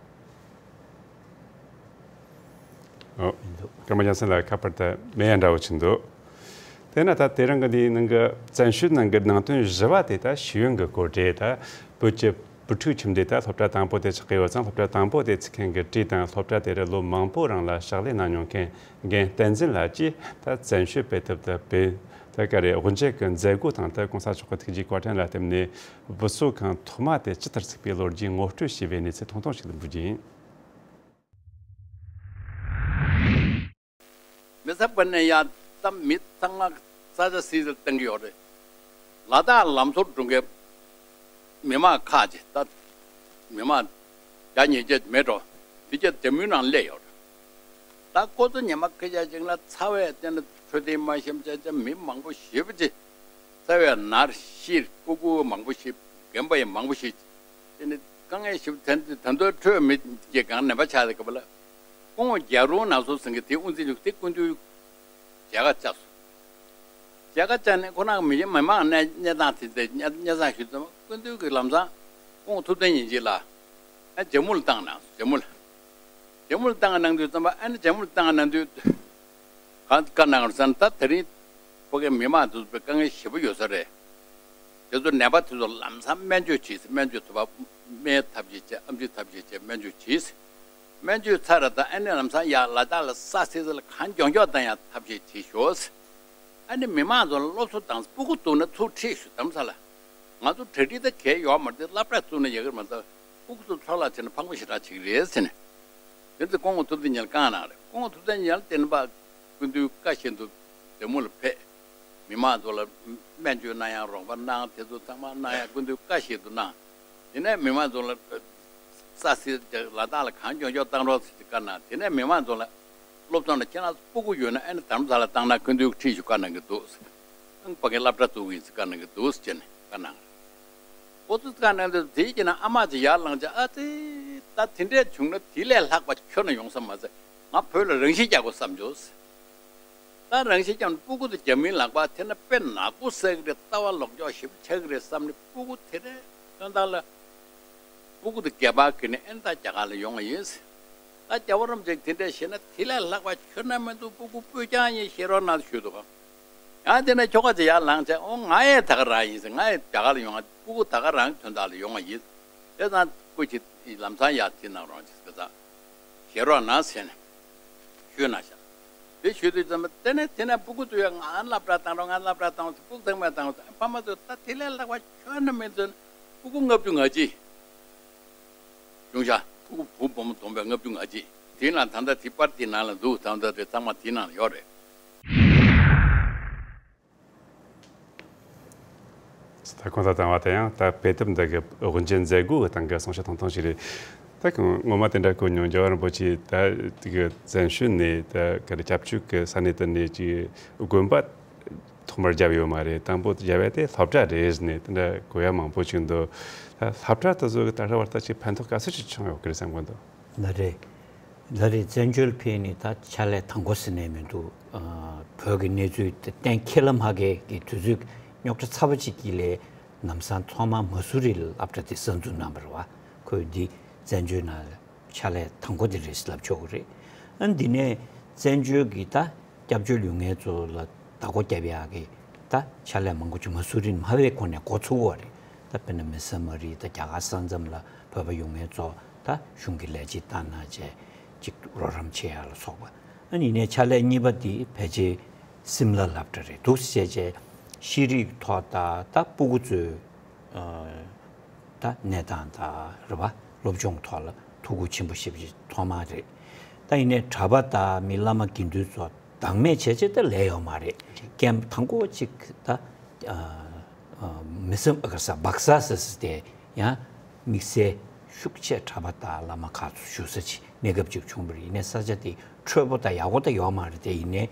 ཨོ། ཀརྨ་རྒྱལ་མཚན་ལགས་ཁ་པར་དེ་མེད་ཡ་འདྲ་བོ་ཅིག་འདུག་དེས་ན་ད་དེ་རིང་གི་འདིའི་ནང་གི་བཙན་བྱོལ་ནང་གི་ནང་དོན་བཞི་པ་དེ་ད་ཤེས་ཡོན་གྱི་སྐོར་རེད། ད་བོད་ཀྱི་བུ་ཕྲུག་ཁྱིམ་སྡེ་ད་སློབ་གྲྭ་དང་པོ་དེ་ཆགས་ཀྱི་ཡོད་ཙང་སློབ་གྲྭ་དང་པོ་དེ་ཚུགས་མཁན་གྱི་བྲིས་དང་སློབ་གྲྭ་དེ་རུ་ལོ་མང་པོ་རིང་ལ་ཕྱག་ལས་གནང་མྱོང་མཁན་རྒན་བསྟན་འཛིན་ལགས་ཀྱིས་ད་བཙན་བྱོལ་དཔེ་དེབ་དེ་དཔེ་ད་ག་རེ་དབུ་འབྱེད་ཀྱི་མཛད་སྒོ་དང་ད་གོང་ས་མཆོག་གི་ཐུགས་རྗེ་བཀའ་དྲིན་ལ་བརྟེན་ནས་བུ་གསོ་ཁང་ཐོག་མ་དེ་ཇི་ལྟར་ཚུགས་པའི་ལོ་རྒྱུས་ངོ་སྤྲོད་བྱས་པའི་གནས་ཚུལ་ཐུང་ཐུང་ཞིག་འབུལ་རྒྱུ་ཡིན། མི་ཚེ་བར་ནས་ཡང་ད་མི་ཚང་མ་ས་ཆ་སིལ་སིལ་བཏང་གི་ཡོད་རེད། ལ་དྭགས་ལམ་བཟོ་སྒྲུབ་མཁན་མི་མང་ཁག་ཅིག་ད་མི་མང་བརྒྱ་ཉིས་བརྒྱ་མེད་འགྲོ། དེ་རྒྱ་དེ་མུའི་ནང་སླེབས་ཡོད་རེད། ད་ཁོ་ཚོ་ཉི་མ་སྐད་ཆ་ཅིག་ལ་ཚ་བས་བརྟེན་ནས་འཕྲོད་བསྟེན་མ་ཤེས་བྱས་བྱས་མི་མང་པོ་ཞེ་པོ་ཅིག་ཚ་བས་ནར་ཤི་ཀུ་ཀུ་མང་པོ་ཤི་རྒན་པ་ཡང་མང་པོ་ཤི་དེ་ནི། དཀའ་ངལ་ཞིག་དེ་ད་དུང་འཕྲོད་མི་གི་གང་ནད་པ་ཆགས་ཏེ་ག་བ་ལ། སྐུ་ངོ་རྒྱ་རོང་ནང་སོ་ཟེར་མཁན་དེ་དབུ་འཛིན་ལུགས་དེ་སྐུ་མདུན་མཇལ་ཁ་བཅར་སོང་། མཇལ་ཁ་བཅར་ནས་ཁོ་རང་མི་མི་མང་གནས་གནས་སྟངས་དེ་དེ་གནས་གནས་སྟངས་ཞུས་ཙམ་སྐུ་མདུན་གྱིས་ལམ་སང་སྐུ་ངོ་ཐུབ་བསྟན་ཡིན་གཅིག་ལ་ཨ་ཇ་མུ་ལ་བཏང་གནང་སོང་། ཇ་མུ་ལ། ཇ་མུ་ལ་བཏང་གནང་དུས་ཙམ་པ་ཨ་ནི་ཇ་མུ་ལ་བཏང་གནང་དུས་གང་བཀའ་གནང་རོགས་ཟེར་ན། ད་དེ་རིང་ཕ་གིའི་མི་མང་དེ་ཚོ་དཀའ་ངལ་ཞེ་པོ་ཡོད་ས་རེད། དེ་ཚོ་ནད་པ་དེ་ཚོ་ལམ་སང་སྨན་བཅོས་བྱེད་ཟེར། སྨན་བཅོས་ཐུབ་པ་སྨན་ཐབས་ཤེས་བྱས། ཨེམ་ཆི་ཐབས་ཤེས་བྱས། སྨན་བཅོས་བྱེད་ཟེར། སྨན་བཅོས་ཚར་ར་ད་ཨ་ནི་ལམ་སང་ཡར་ལ་དྭགས་ལ་ས་སིལ་སིལ་གངས་ལྗོངས་ལྗོངས་བཏང་ཡག་ཐབས་ཤེས་བྱེད་ཤོག་ཟེར། ཨ་ནི་མི་མང་ཚོ་ལ་སློབ་གསོ་དང་སྤུ་གུ་སྡུག་ན་ཚུར་ཁྲིད་ཤོག་དྷ་རམ་ས་ལ། ང་ཚོ་གྲ་སྒྲིག་ད་གས་ཡོད་མ་རེད་དེ། སློབ་གྲྭ་བཙུགས་ན་ཡག་གི་རེད་མ་གཏོགས་སྤུ་གུ་ཚོ་འཚོ་བརླག་བྱས་ན་ཕངས་པོ་ཞེ་དྲག་བྱེད་ཀྱི་རེད་ཟེར་ནས། དེ་ཚོ་སྐུ་ངོ་ཐུབ་བསྟན་ཉིད་ལ་བཀའ་གནང་རེད། སྐུ་ངོ་ཐུབ་བསྟན་ཉིད་ལ་བརྟེན་པ་སྐུ་མདུན་བཀའ་བཞིན་དུ་ཇ་མུ་ལ་ཕེབས། མི་མང་ཚོ་ལ་སྨན་བཅོས་གནང་ཡག་རོགས་པ་གནང་། དེ་ཚོ་ཚང་མ་གནང་ཡག་སྐུ་མདུན་བཀའ་བཞིན་དུ་གནང་། དེ་ནས་མི་མང་ཚོ་ལ་ས་སིལ་ལ་དྭགས་ལ་གངས་ལྗོངས་ལྗོངས་བཏང་རོགས་ཟེར་ཏེ་བཀའ་གནང་། དེ་ནས་མི་མང་ཚོ་ལ་སློབ་སྦྱོང་ལ་ཁྱེད་རང་ཚོ་སྤུ་གུ་ཡོད་ན་ཨ་ནི་དྷ་རམ་ས་ལ་བཏང་ན་སྐུ་མདུན་ཁྲིད་ཞུ་བཀའ་གནང་གི་འདུག་ཟེར། ཕ་གིའི་སློབ་གྲྭ་བཙུགས་ཡིན་ཟེར་བཀའ་གནང་གི་འདུག་ཟེར་བྱས་ནས་བཀའ་གནང་། ཁོ་ཚོས་བཀའ་གནང་དུས་དེའི་རྗེས་ན་ཨ་མ་ཅིག་ཡར་ལངས་བྱས། ཨ་ཙི། ད་དེ་འདྲས་བྱུང་ན་དེ་ལས་ལྷག་པ་ཁྱོན་ནས་ཡོང་ས་མ་ཟད། ང་བོད་ལ་རང་ཤི་རྒྱག་དགོས་བསམ་བྱུང་ཟེར། ད་རང་ཤི་རྒྱག་ན་སྤུ་གུ་དེ་རྒྱ་མིའི་ལག་པར་ཐེབས་ན་དཔེ་ནག་པོ་བསགས་ཀྱི་རེད། ལྟ་བ་ལོག་འཇོག་ཞེ་པོ་ཆགས་ཀྱི་རེད་བསམ་ནས་སྤུ་གུ་དེ་འདྲའི་དོན་དག་ལ་སྤུ་གུ་དེ་སྒལ་པར་གྱོན་ནས་ཨེ་ད་རྒྱ་གར་ལ་ཡོང་བ་ཡིན་ཟེར། ད་རྒྱལ་བ་རིན་པོ་ཆེས་དེ་འདྲ་བཤད་ན་དེ་ལས་ལྷག་པ་ཁྱོན་ནས་མི་འདུག་སྤུ་གུ་སྤུས་རྐྱང་ཡིན། ཤེས་རོགས་གནང་ཞུས་འདུག་ག་ཡང་དེ་ནས་ཁྱོ་ག་ཅིག་ཡར་ལངས་བྱས། ཨོ་ང་ཡང་ད་ག་རང་ཡིན་ཟེར། ང་ཡང་རྒྱ་གར་ལ་ཡོང་བ། སྤུ་གུ་ད་ག་རང་དོན་དག་ལ་ཡོང་བ་ཡིན། དེ་ཙང་སྐུ་མཁྱེན་ལམ་སང་ཡར་ཁྲིད་གནང་རོགས་ཅིག་ཟེར། ད་ཞལ་རོགས་གནང་ཟེར་ནས་ཞུས་གནང་ཤག་དེ་ཞུས་དུས་ཙམ་པ་དེ་ནས་དེ་ནས་སྤུ་གུ་ཚོ་ཡང་ང་སློབ་གྲྭ་བཏང་རོགས། ང་སློབ་གྲྭ་བཏང་རོགས་ཟེར། སྤུ་གུ་ཚང་མས་བཏང་རོགས་ཟེར། ཕ་མ་ཚོས་ད་དེ་ལས་ལྷག་པ་ཁྱོན་ནས་མི་འདུག་སྤུ་གུ་ལྔ་བཅུ་ང་གཅིག་བྱུང་ཤག་སྤུ་གུ་བུ་བུ་མོ་བསྡོམས་པས་ལྔ་བཅུ་ང་གཅིག་དེའི་ནང་ད་ལྟ་དེ་པར་དེའི་ནང་ལ་འདུག་ད་ལྟ་དེ་ཚང་མ་དེའི་ནང་ལ་ཡོད་རེད། ད་གོང་དུ་བཏང་བ་དེ་ཡང་ད་དཔེ་དེབ་འདི་གི་དབུ་འབྱེད་མཛད་སྒོའི་སྟེང་གི་གསུང་བཤད་ཐུང་ཐུང་ཞིག་རེད། ད་ངོ་མ་དེ་འདྲ་གོ་མྱོང་། རྒྱལ་བ་རིན་པོ་ཆེ་ད་དེ་གི་བཙན་བྱོལ་ནས་ད་ག་རེ་སྐྱབས་བཅོལ་གི་ས་གནས་དེ་ནས་ཀྱི་དགོན་པ་ཐོག་མར་བརྒྱབ་ཡོད་མ་རེད། དང་པོ་བརྒྱབ་ཡ་དེ་སློབ་གྲྭ་རེད་ཟེར་ནས་དེ་འདྲ་གོ་ཡ་མང་པོ་ཞིག་འདུག་ད་སློབ་གྲྭ་དེ་ཚོ་གི་ད་ལྟ་བར་ད་ཅིག་ཕན་ཐོགས་ག་ཚོད་ཅིག་བྱུང་ཡོད་ཀྱི་རེད་བསམ་གྱི་འདུག་ལགས་རེད། ལགས་རེད། བཙན་བྱོལ་ཕེབས་ནས་ད་ཕྱག་ལས་དང་པོ་ཟེར་ནས་མི་འདུག་ཨ། བོད་ཀྱི་གནས་ཚུལ་དེ་གཏན་འཁེལ་ལམ་ཧ་གེ་གི་དུས་ཚོད་རྙོག་དྲ་ཚ་པོ་ཅིག་གི་ལས་ལམ་སང་ཐོག་མར་མ་སུ་རི་ལ་སློབ་གྲྭ་དེ་གསར་འཛུགས་གནང་བ་རེད་བ། ཁོས་འདི་བཙན་བྱོལ་ནང་ལ་ཕྱག་ལས་དང་པོ་དེ་རེད་ལབ་ཆོག་གི་རེད། ཨ། འདི་ནས་བཙན་བྱོལ་གྱི་ད་སྐྱབས་བཅོལ་ཡོད་མཁན་ཚོ་ལ་བདག་པོ་རྒྱབ་ཡག་གི་ད་ཕྱག་ལས་མང་པོ་ཅིག་མ་སུ་རི་ནས་མ་བའི་གོང་ནས་འགོ་ཚུགས་པ་རེད། ད་དཔེར་ན་མི་ས་མ་རི་ད་རྒྱ་གར་ས་མཚམས་ལ་བོད་པ་ཡོད་མཁན་ཚོ་ད་གཞུང་གི་ལས་བྱེད་བཏང་གནང་བྱས་ཅིག་རོགས་རམ་བྱེད་ཡག་ལ་སོགས་པ། ཨ་ནི་ཡིན་ནའི་ཕྱག་ལས་གཉིས་པ་འདི་ཕལ་ཆེར་སིམ་ལ་སློབ་གྲྭ་རེད་འདུག་ཟེར་བྱས། ཤེས་རིག་ཐོག་ད་ད་སྤུ་གུ་ཚོའི་ཨ། ད་གནས་སྟངས་ད་རེད་བ། སློབ་སྦྱོང་ཐོག་ལ་ཐུགས་ཁུར་ཆེན་པོ་བཞེས་པ་ཐོག་མ་རེད། ད་ཡིན་ནའི་གྲྭ་པ་དང་མི་བླ་མ་དགེ་འདུན་ཚོ་བདག་མེད་བྱས་བྱས་ད་ལས་ཡོད་མ་རེད། རྐྱེན་དང་པོ་གཅིག་ད་ཨ། ཨ། མི་སེམས་ཨ་ག་ས་བག་ས་ཟེར་ཟེར་ཏེ་ཡང་དམིགས་བསལ་ཤུགས་ཆེ་གྲྭ་པ་དང་བླ་མ་ཁག་ཚོ་བཞུགས་ས་ཅིག་གནས་སྐབས་ཅིག་བྱུང་བ་རེད། ཡིན་ནའི་ས་ཆ་དེ་འཕྲོད་པོ་དང་ཡག་པོ་ད་ཡོད་མ་རེད་དེ། ཡིན་ནའི་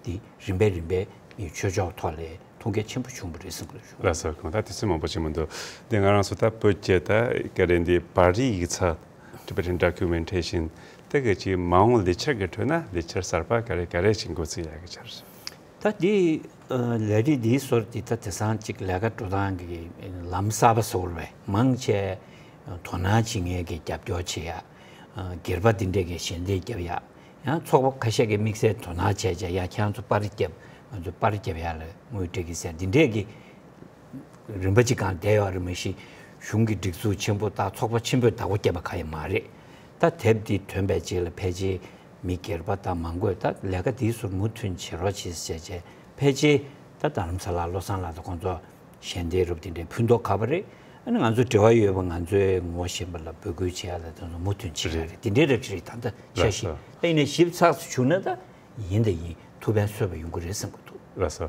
དེ་རིམ་པས་རིམ་པས་མི་ཆོས་ཕྱོགས་ཐོག་ལས་མཐོང་རྒྱ་ཆེན་པོ་བྱུང་བ་རེད་བསམ་གྱི་འདུག་ལགས་སོ། གང་ལྟར་དུས་ཚོད་མང་པོ་ཞིག་མི་འདུག་འདི་ང་རང་ཚོ་ད་བོད་ཀྱི་ད་ག་རེ་འདི་བར་རིས་ཡིག་ཚགས་Tibetan Documentation དེ་གི་ཅིག་མ་འོངས་ལས་འཆར་གྱི་ཁྲོད་ན་ལས་འཆར་གསར་པ་ག་རེ་ག་རེ་ཞིག་འགོ་ཚུགས་ཡག་གི་འཆར། ད་འདི་ལས་རིགས་འདིའི་སྐོར་འདི་ད་དེང་སང་ཅིག་ལས་ཀ་འགྲོ་སྟངས་ཀྱི་ལམ་གསར་པ་བཟོ་དགོས་པས། མང་ཆེ་དོ་སྣང་བྱེད་མཁན་གྱི་རྒྱབ་སྐྱོར་བྱེད་ཡག་སྒེར་པ་འདི་འདྲས་ཀྱི་ཞལ་འདེབས་རྒྱབ་ཡག་ཡང་ཚོགས་པ་ཁ་ཤས་ཀྱིས་དམིགས་བསལ་དོ་སྣང་བྱས་བྱས་ཡ་ཁྱེད་རང་ཚོ་པར་རྒྱབ། ང་ཚོ་པར་རྒྱབ་ཡ་ལ་དངུལ་སྤྲད་ཀྱི་ཟེར་འདི་འདྲས་ཀྱི་རིམ་པ་གཅིག་གང་བསྡད་ཡོད་རེད། མ་གཞི་གཞུང་གི་སྒྲིག་འཛུགས་ཆེན་པོ་དང་ཚོགས་པ་ཆེན་པོས་བདག་པོ་བརྒྱབ་པ་གང་ཡང་མ་རེད། ད་དེབ་འདི་ཐོན་པའི་རྗེས་ལ་ཕལ་ཆེར་མི་སྒེར་པ་དང་མང་པོས་ད་ལས་ཀ་འདིའི་ཟུར་མུ་མཐུད་བྱེད་རོགས་བྱེད་ཟེར་བྱས་ཕལ་ཆེར་ད་རྡ་རམ་ས་ལ་བློ་བཟང་ལགས་དང་ཁོང་ཚོ་ཞལ་འདེབས་རུབ་དེ་འདྲའི་ཕུལ་མདོག་ཁ་པོ་རེད། ཨ་ནི་ང་ཚོ་འབྲེལ་བ་ཡོད་པ་ང་ཚོའི་ངོ་ཤེས་པ་ལ་འབོད་སྐུལ་བྱེད་ཡ་ལ་དེ་ཚོ་མུ་མཐུད་བྱེད་ཡ་རེད། དེ་འདྲའི་རེད་རེད། ད་ལྟ་ཆ་ཤེས་ད་ཡིན་ནའི་ཞིབ་ཚགས་སུ་བྱུང་ན་ད་ཡིན་ད་ཡིན་ཐུགས་ཕན་གསོས་པ་ཡོང་གི་རེད་བསམ་གི་འདུག་ལགས་སོ།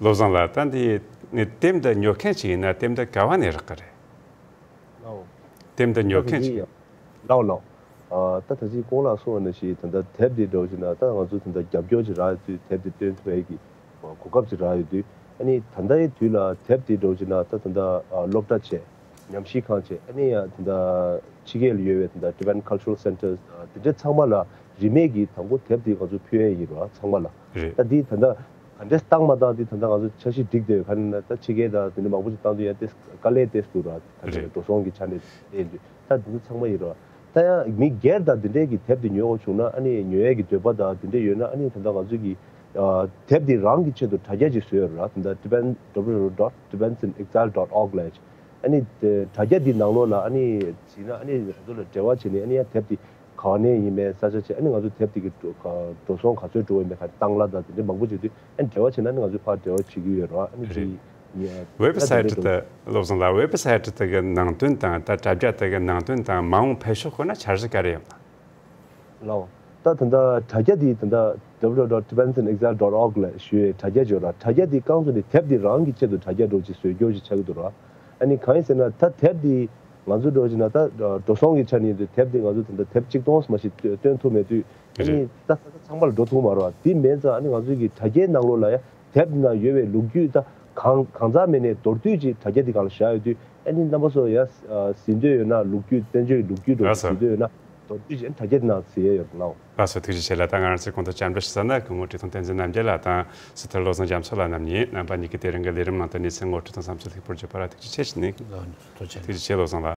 བློ་བཟང་ལགས་ད་འདི་ནི་དེབ་འདི་ཉོ་མཁན་ཅིག་ཡིན་ན་དེབ་འདི་ག་བ་ནས་རག་གི་རེད། ལགས། དེབ་འདི་ཉོ་མཁན་ཅིག་ལགས་ལགས། ཨ་ད་ད་ཅི་གོང་ལ་གསུངས་པ་ནང་བཞིན་ད་ལྟ་དེབ་འདི་འདྲ་བོ་ཅིག་ན་ད་ང་ཚོ་ད་ལྟ་རྒྱབ་སྐྱོར་ཅིག་རག་ཡོད་དུས་དེབ་འདི་སྟོན་ཐུབ་ཡས་ཀྱི་གོ་སྐབས་ཅིག་རག་ཡོད་དུས། ཨ་ནི་ད་ལྟའི་དུས་ལ་དེབ་འདི་འདྲ་བོ་ཅིག་ན་ད་ད་ལྟ་ཨ་སློབ་གྲྭ་བྱས། ཉམས་ཞིབ་ཁང་བྱས། ཨ་ནི་ཡང་དེ་འདྲ་ཕྱི་རྒྱལ་ལ་ཡོད་པའི་དེ་འདྲ་Tibetan Cultural Centers་དེ་འདྲ་ཚང་མ་ལ་རིན་མེད་ཀྱི་དང་པོ་དེབ་དེ་ང་ཚོ་ཕུལ་ཡས་ཡིན་རོགས། ཚང་མ་ལ། རེད། ད་འདི་ད་ལྟ་ག་འདྲས་བཏང་མ་བཏང་འདི་ད་ལྟ་ང་ཚོ་འཆར་གཞི་སྒྲིག་བསྡད་ཡོད། ག་རེ་ན་ད་ཕྱི་རྒྱལ་དང་དེ་འདྲ་མང་པོ་ཞིག་བཏང་དུས་ཡང་ཏེ་དཀའ་ལས་ཏེ་འདུག་ར། ད་འདི་རེད། འགྲོ་སོང་གི་ཆ་ནས་བལྟས་དུས་ད་འདི་ཚོ་ཚང་མ་ཡིན་རོགས། ད་ཡང་མི་སྒེར་དང་འདི་འདྲས་ཀྱི་དེབ་དེ་ཉོ་དགོས་བྱུང་ན། ཨ་ནི་ཉོ་ཡས་ཀྱི་འདོད་པ་དང་དེ་འདྲས་ཡོད་ན། ཨ་ནི་ད་ལྟ་ང་ཚོ་གི་ཨ་དེབ་དེ་རང་གི་ཆེད་དུ་དྲ་རྒྱ་ཅིག་བཟོས་ཡོད་ར། ད་ལྟ་Tibetan W W W dot Tibetans in Exile dot org ལབ་ཡ་ཅིག་ཨ་ནི་དེ་དྲ་རྒྱ་འདི་ནང་ལོགས་ལ་ཨ་ནི་ཟིན་ན། ཨ་ནི་ང་ཚོ་ལ་འབྲེལ་བ་བྱས་ནས། ཨ་ནི་ཡང་དེབ་འདི་ག་ནས་ཡིན་མིན། ས་ཆ་བྱས། ཨ་ནི་ང་ཚོ་དེབ་འདི་གི་འགྲོ་ག་འགྲོ་སོང་ག་ཚོད་འགྲོ་ཡིན་མིན། ག་བཏང་གླ་དང་དེ་འདྲ་མང་པོ་བྱེད་དུས། ཨ་ནི་འབྲེལ་བ་བྱས་ན། ཨ་ནི་ང་ཚོས་ཕར་འབྲེལ་བ་བྱེད་ཀྱི་ཡོད་རེད། ཨ་ནི་རེད། དེ་ཡ་ད་དེ་Website འདྲ་འགྲོ་དེ་བློ་བཟང་ལགས། Website དེ་གི་ནང་དོན་དང་ད་དྲ་རྒྱ་དེ་གི་ནང་དོན་དང་མ་འོངས་ཕེབས་ཕྱོགས་སྐོར་ན་འཆར་གཞི་ག་རེ་ཡོད་ན། ལགས། ད་ད་ལྟ་དྲ་རྒྱ་འདི་ད་ལྟ W W W dot Tibetans in Exile dot org ལབ་ཞུ་བའི་དྲ་རྒྱ་ཅིག་ཡོད་ར། དྲ་རྒྱ་འདི་རྐང་བཙུགས་ནས་དེབ་འདི་རང་གི་ཆེད་དུ་དྲ་རྒྱ་འདྲ་བོ་ཅིག་བཟོ་རྒྱུ་ཅིག་ཆགས་ཀྱི་འདུག་ར། ཨ་ནི་གང་ཡིན་ཟེར་ན། ད་དེབ་འདི་ང་ཚོ་འདྲ་བོ་ཅིག་ན་ད་འགྲོ་སོང་གི་ཆ་ནས་ཡིན་དུས་དེབ་འདི་ང་ཚོ་ད་ལྟ་དེབ་གཅིག་སྟོང་ཙམ་ཞིག་བཏོན་ཐུབ་མེད་དུས། ཨ་ནི་རེད། ད་ས་ཆ་ཚང་མ་ལ་འགྲོ་ཐུབ་མ་རེད་བ། དེ་མིན་ཙང་ཨ་ནི་ང་ཚོ་གི་དྲ་རྒྱའི་ནང་ལོགས་ལ་ཡང་དེབ་འདི་ནང་ཡོད་པའི་ལོ་རྒྱུས་ད་གང་གང་ཟག་མེད་ནས་མདོར་བསྡུས་ཅིག་དྲ་རྒྱ་འདི་སྒང་ལ་བཞག་ཡོད་དུས། ཨ་ནི་རྣམ་པ་ཚོ་ཡང་ཨ་ཟིན་འདོད་ཡོད་ན། ལོ་རྒྱུས་བཙན་བྱོལ་གྱི་ལོ་རྒྱུས་འདྲ་བོ་ལགས་སོ། ཟིན་འདོད་ཡོད་ན། མདོར་བསྡུས་ཅིག་དྲ་རྒྱ་འདི་ནང་གཟིགས་ཡས་ཡོད་རེད་ལགས། ལགས་སོ། ཐུགས་རྗེ་ཆེ་ལགས། ད་ང་རང་ཚོའི་གོང་དུ་བཅར་འདྲི་ཞུ་ས་ན་སྐུ་ངོ་བཀྲས་མཐོང་བསྟན་འཛིན་རྣམ་རྒྱལ་ལགས་དང་ཟུར་ཐག་བློ་བཟང་རྒྱ་མཚོ་ལགས་རྣམ་གཉིས། རྣམ་པ་གཉིས་ཀྱིས་དེ་རིང་གི་ལས་རིམ་ནང་དུ་གནས་ཚུལ་ངོ་སྤྲོད་དང་བསམ་ཚུལ་ལེགས་པོར་བརྗོད་པ་ལ་ཐུགས་རྗེ་ཆེ་ཞུ་ནི། ལགས་སོ། ཐུགས་རྗེ་ཆེ། ཐུགས་རྗེ་ཆེ་བློ་བཟང་ལགས།